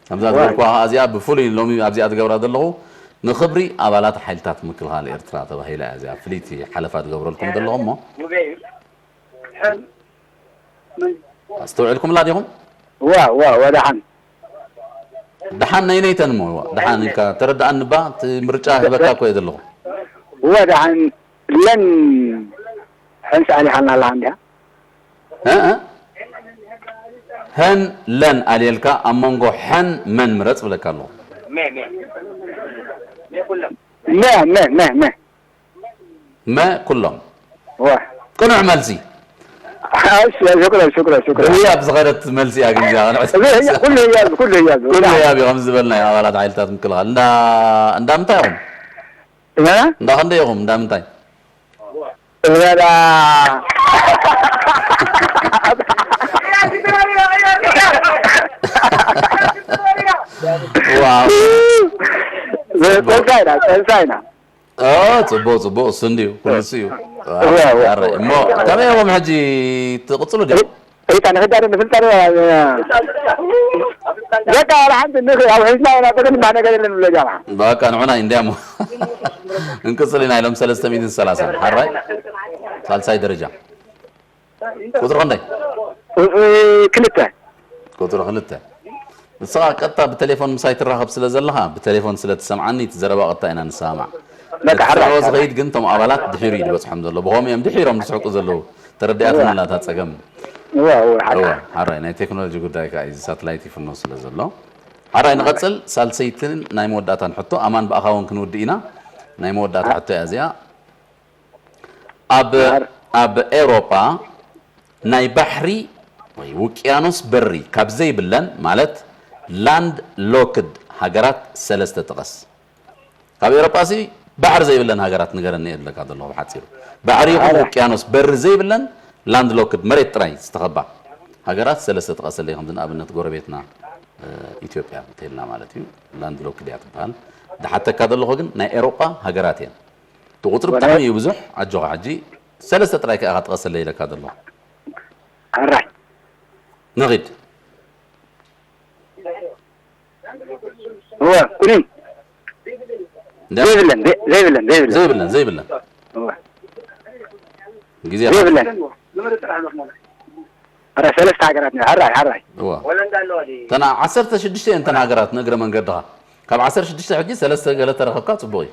ከምዛ ዝበልኩዋ ከዓ እዚኣ ብፍሉይ ሎሚ ኣብዚኣ ዝገብራ ዘለኹ ንክብሪ ኣባላት ሓይልታት ምክልኻል ኤርትራ ተባሂላ እያ እዚኣ ፍልይቲ ሓለፋ ዝገብረልኩም ዘለኹ እሞ ኣስተውዒልኩምላ ዲኹም ዋ ዋ ወዳሓን ደሓን ነይነይተን እሞ ደሓን ኢልካ ተረድኣኒ እባ እቲ ምርጫ ህበካ እኮ እየ ዘለኹ ወዳሓን ለን ሕንስ ኣሊሓልና ኣላ እንዲያ እ? እ? ሀን ለን ኣልየልካ ኣብ መንጎ ሐን መን ምረፅ ብለካ ኣለኹ መ መ መ መ መ ኩሎም ዋ ቅኑዕ መልሲ እሺ ሽክረን ሽክረን ሽክረን ብህያብ ዝኸደት መልሲ እያ ግን እዚኣ ቅንዕቲ እዚ ህያ- ኩሉ ህያብ ኩሉ ህያብ ኩሉ ህያብ እዩ ከምዚ ዝበልናዮ ኣባላት ሓይልታት ምክልኻል እንዳ እንዳ ምንታይ ኢኹም እና እንዳ ክንደይ ኢኹም እንዳ ምንታይ እበላ ዋው ፀንሳይና ፀንሳይና ኦ ጽቡቅ ጽቡቅ እሱ እንድዩ ኩሉ እሱ እዩ እወ፣ እወ። ኣረ፣ እሞ ከመይ ኢኹም ሕጂ ትቕጽሉ ዲኹም ሪታ ንክዳደ ንፍልጠር በቃ ዋላ ሓንቲ ንኽ ኣብ ሕዝና ኢና በገን ባህ ነገር የለን ብሎ ጃማ በቃ ንዑና እንዲያሞ እንቅጽል ኢና ኢሎም ሰለስተ ሚእትን ሰላሳን ሓራይ ሳልሳይ ደረጃ ቁጽሪ ክንደይ ቁፅሪ ክልተ ቁፅሪ ክልተ ንስኻ ቀጥታ ብቴሌፎን ምሳይ ትራኸብ ስለ ዘለኻ ብቴሌፎን ስለ ትሰምዓኒ እቲ ዘረባ ቀጥታ ኢና ንሰማማዕ በቃ እቲ ሓራይ ስርዖ ዝኸይድ ግን እቶም ኣባላት ድሒሩ እዩ ዝበፅሖም ዘሎ ብኸምኡ እዮም ድሒሮም ዝስሕቁ ዘለዉ ተረዲኣትኒ ኣላ እታ ፀገም እወ እወ ሓራይ እወ ሓራይ ናይ ቴክኖሎጂ ጉዳይ ከዓ እዩ ሳትላይት ይፍኖ ስለ ዘሎ ሓራይ ንቐፅል ሳልሰይትን ናይ መወዳእታን ሕቶ ኣማን ብኣኻ እውን ክንውድእ ኢና ናይ መወዳእታ ሕቶ እያ እዚኣ ኣብ ኣብ ኤውሮጳ ናይ ባሕሪ ወይ ውቅያኖስ በሪ ካብ ዘይብለን ማለት ላንድ ሎክድ ሃገራት ሰለስተ ጥቀስ ካብ ኤውሮጳ ሲ ባሕሪ ዘይብለን ሃገራት ንገረኒ እየ ዝብለካ ዘለኹ ብሓፂሩ ባሕሪ ይኹን ውቅያኖስ በሪ ዘይብለን ላንድ ሎክድ መሬት ጥራይ ዝተኸባ ሃገራት ሰለስተ ጥቀሰለይ ከምዚ ንኣብነት ጎረቤትና ኢትዮጵያ እንተልና ማለት እዩ ላንድ ሎክድ እያ ትበሃል ዝሓተካ ዘለኹ ግን ናይ ኤውሮጳ ሃገራት እየን እቲ ቁፅሪ ብጣዕሚ እዩ ብዙሕ ኣጆኻ ሕጂ ሰለስተ ጥራይ ከኣ ጥቀሰለይ ኢለካ ዘለኹ ሕራይ ንኺድ እወ ኩኒን ዘይብለን ዘይ- ዘይብለን ዘይብለን ዘይብለን ዘይብለን እወ። ግዜ ዘይብለን ረ ሰለስተ ሃገራት ነ ሕራይ ሕራይ እዋ ተና ዓሰርተ ሽዱሽተ እየን ተን ሃገራት ንእግረ መንገድኻ ካብ ዓሰርተ ሽዱሽተ ሕጂ ሰለስተ ገለ ተረኸብካ ፅቡቕ እዩ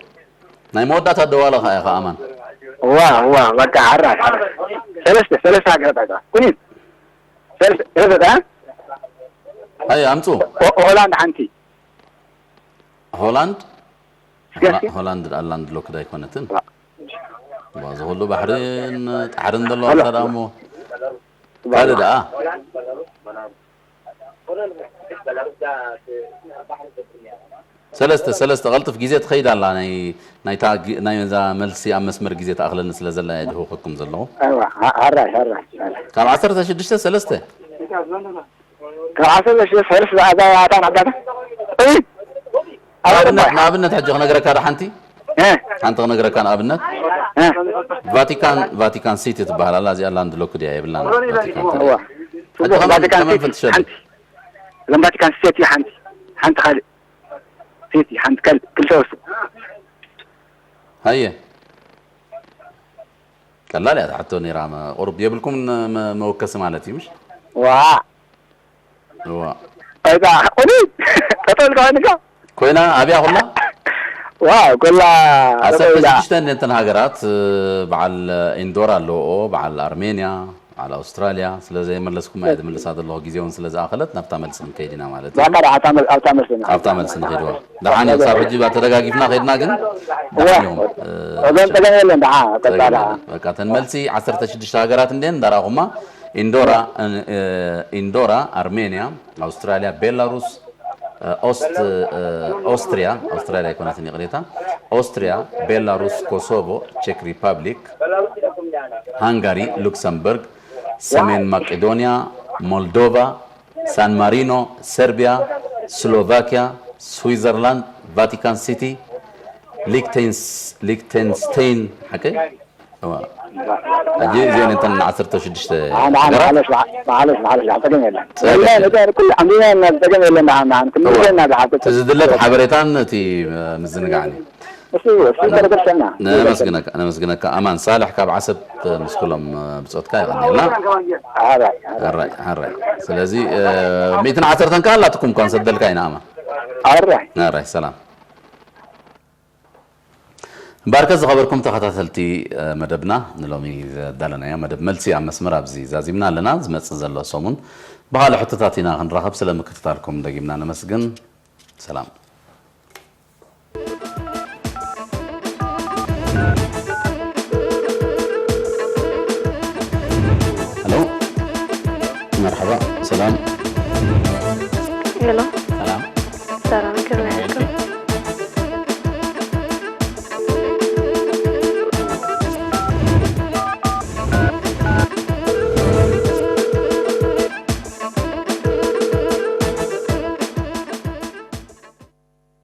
ናይ መወዳእታ ደዋለ ኸዓ ኢኻ ኣማን ዋ ዋ በቃ ሕራይ ሕራይ ሰለስተ ሰለስተ ሃገራት ኣይታ ኩኒን ሰለስተ ሰለስተ ኣይ ኣምፁ ሆላንድ ሓንቲ ሆላንድ ሆላንድ ኣላንድ ሎክድ ኣይኮነትን እዚ ኩሉ ባሕርን ጣሕርን ዘለዋ እሞ ካልእ ደኣ ሰለስተ ሰለስተ ቀልጥፍ ግዜ ትኸይድ ኣላ ናይ ናይታ ናይዛ መልሲ ኣብ መስመር ግዜ ተኣኽለኒ ስለ ዘላ እየ ድህውኸኩም ዘለኹ ሕራይ ሕራይ ካብ ዓሰርተ ሽዱሽተ ሰለስተ ካብ ዓሰርተ ሽዱሽተ ሰለስተ ኣዛ ኣታ ናዕዳታ ንኣብነት ሕጂ ክነግረካ ዶ ሓንቲ ሓንቲ ክነግረካ ንኣብነት ቫቲካን ቫቲካን ሲቲ ትበሃል ኣላ እዚኣ ላንድ ሎክድ እያ የብላን ቫቲካን ቫቲካን ሲቲ ሓንቲ እዞም ቫቲካን ሲቲ ሓንቲ ሓንቲ ካልእ ሲቲ ሓንቲ ካልእ ክልተ ወስድ ሃየ ቀላል እያ ሕቶ ነይራ ቁሩብ የብልኩም መወከሲ ማለት እዩ ምሽ ዋ እዋ እዛ ቁኒ ጠጠል ከዋንካ ኮይና ኣብያ ኩላ ዋ ኩላ ዓሰርተ ሽዱሽተ እንተን ሃገራት በዓል ኢንዶራ ኣለዎ በዓል ኣርሜንያ በዓል ኣውስትራልያ ስለ ዘይመለስኩም እየ ዝምልሳ ዘለኹ ግዜ እውን ስለ ዝኣኸለት ናብታ መልሲ ክንከይድ ኢና ማለት እዩ ባካ ኣብታ መልሲ ኢና ኣብታ መልሲ ንኸይድዋ ደሓን እዩ ክሳብ ሕጂ ባ ተደጋጊፍና ከይድና ግን እወ እዞም ጸገም የለን ደሓ ቀጻላ በቃ ተን መልሲ ዓሰርተ ሽዱሽተ ሃገራት እንዴን እንዳራኹማ ኢንዶራ ኢንዶራ ኣርሜንያ ኣውስትራልያ ቤላሩስ ኦስት ኦስትሪያ ኣውስትራልያ ኣይኮነትን ይቕሬታ ኦስትሪያ ቤላሩስ ኮሶቮ ቼክ ሪፐብሊክ ሃንጋሪ ሉክሰምበርግ ሰሜን ማቄዶንያ ሞልዶቫ ሳን ማሪኖ ሰርቢያ ስሎቫኪያ ስዊዘርላንድ ቫቲካን ሲቲ ሊክቴንስቴይን ሓቀይ ሕጂ እዚአን እተን ዓሰርተ ሽዱሽተ ማለሽ ማለሽ ማለሽ ጸገም የለን ኩሉ ኣንቢና ጸገም የለን ንዓና ክንምዘና ዝሓፍት ዝድለት ሓበሬታን እቲ ምዝንጋዕን እዩ እሱ እሱ ተረደሰና ነመስግነካ ነመስግነካ ኣማን ሳልሕ ካብ ዓሰብ ምስ ኩሎም ብጾትካ ይቐኒልና ሓራይ ሓራይ ስለዚ ሚእትን ዓሰርተን ከኣ ኣላትኩም እኳ ንሰደልካ ኢና ኣማን ሓራይ ሓራይ ሰላም እምበኣርከ ዝኸበርኩም ተኸታተልቲ መደብና ንሎሚ ዘዳለናዮ መደብ መልሲ ኣብ መስመር ኣብዚ ዛዚምና ኣለና ዝመፅእ ዘሎ ሰሙን ብካልእ ሕቶታት ኢና ክንራኸብ ስለ ምክትታልኩም ደጊምና ነመስግን ሰላም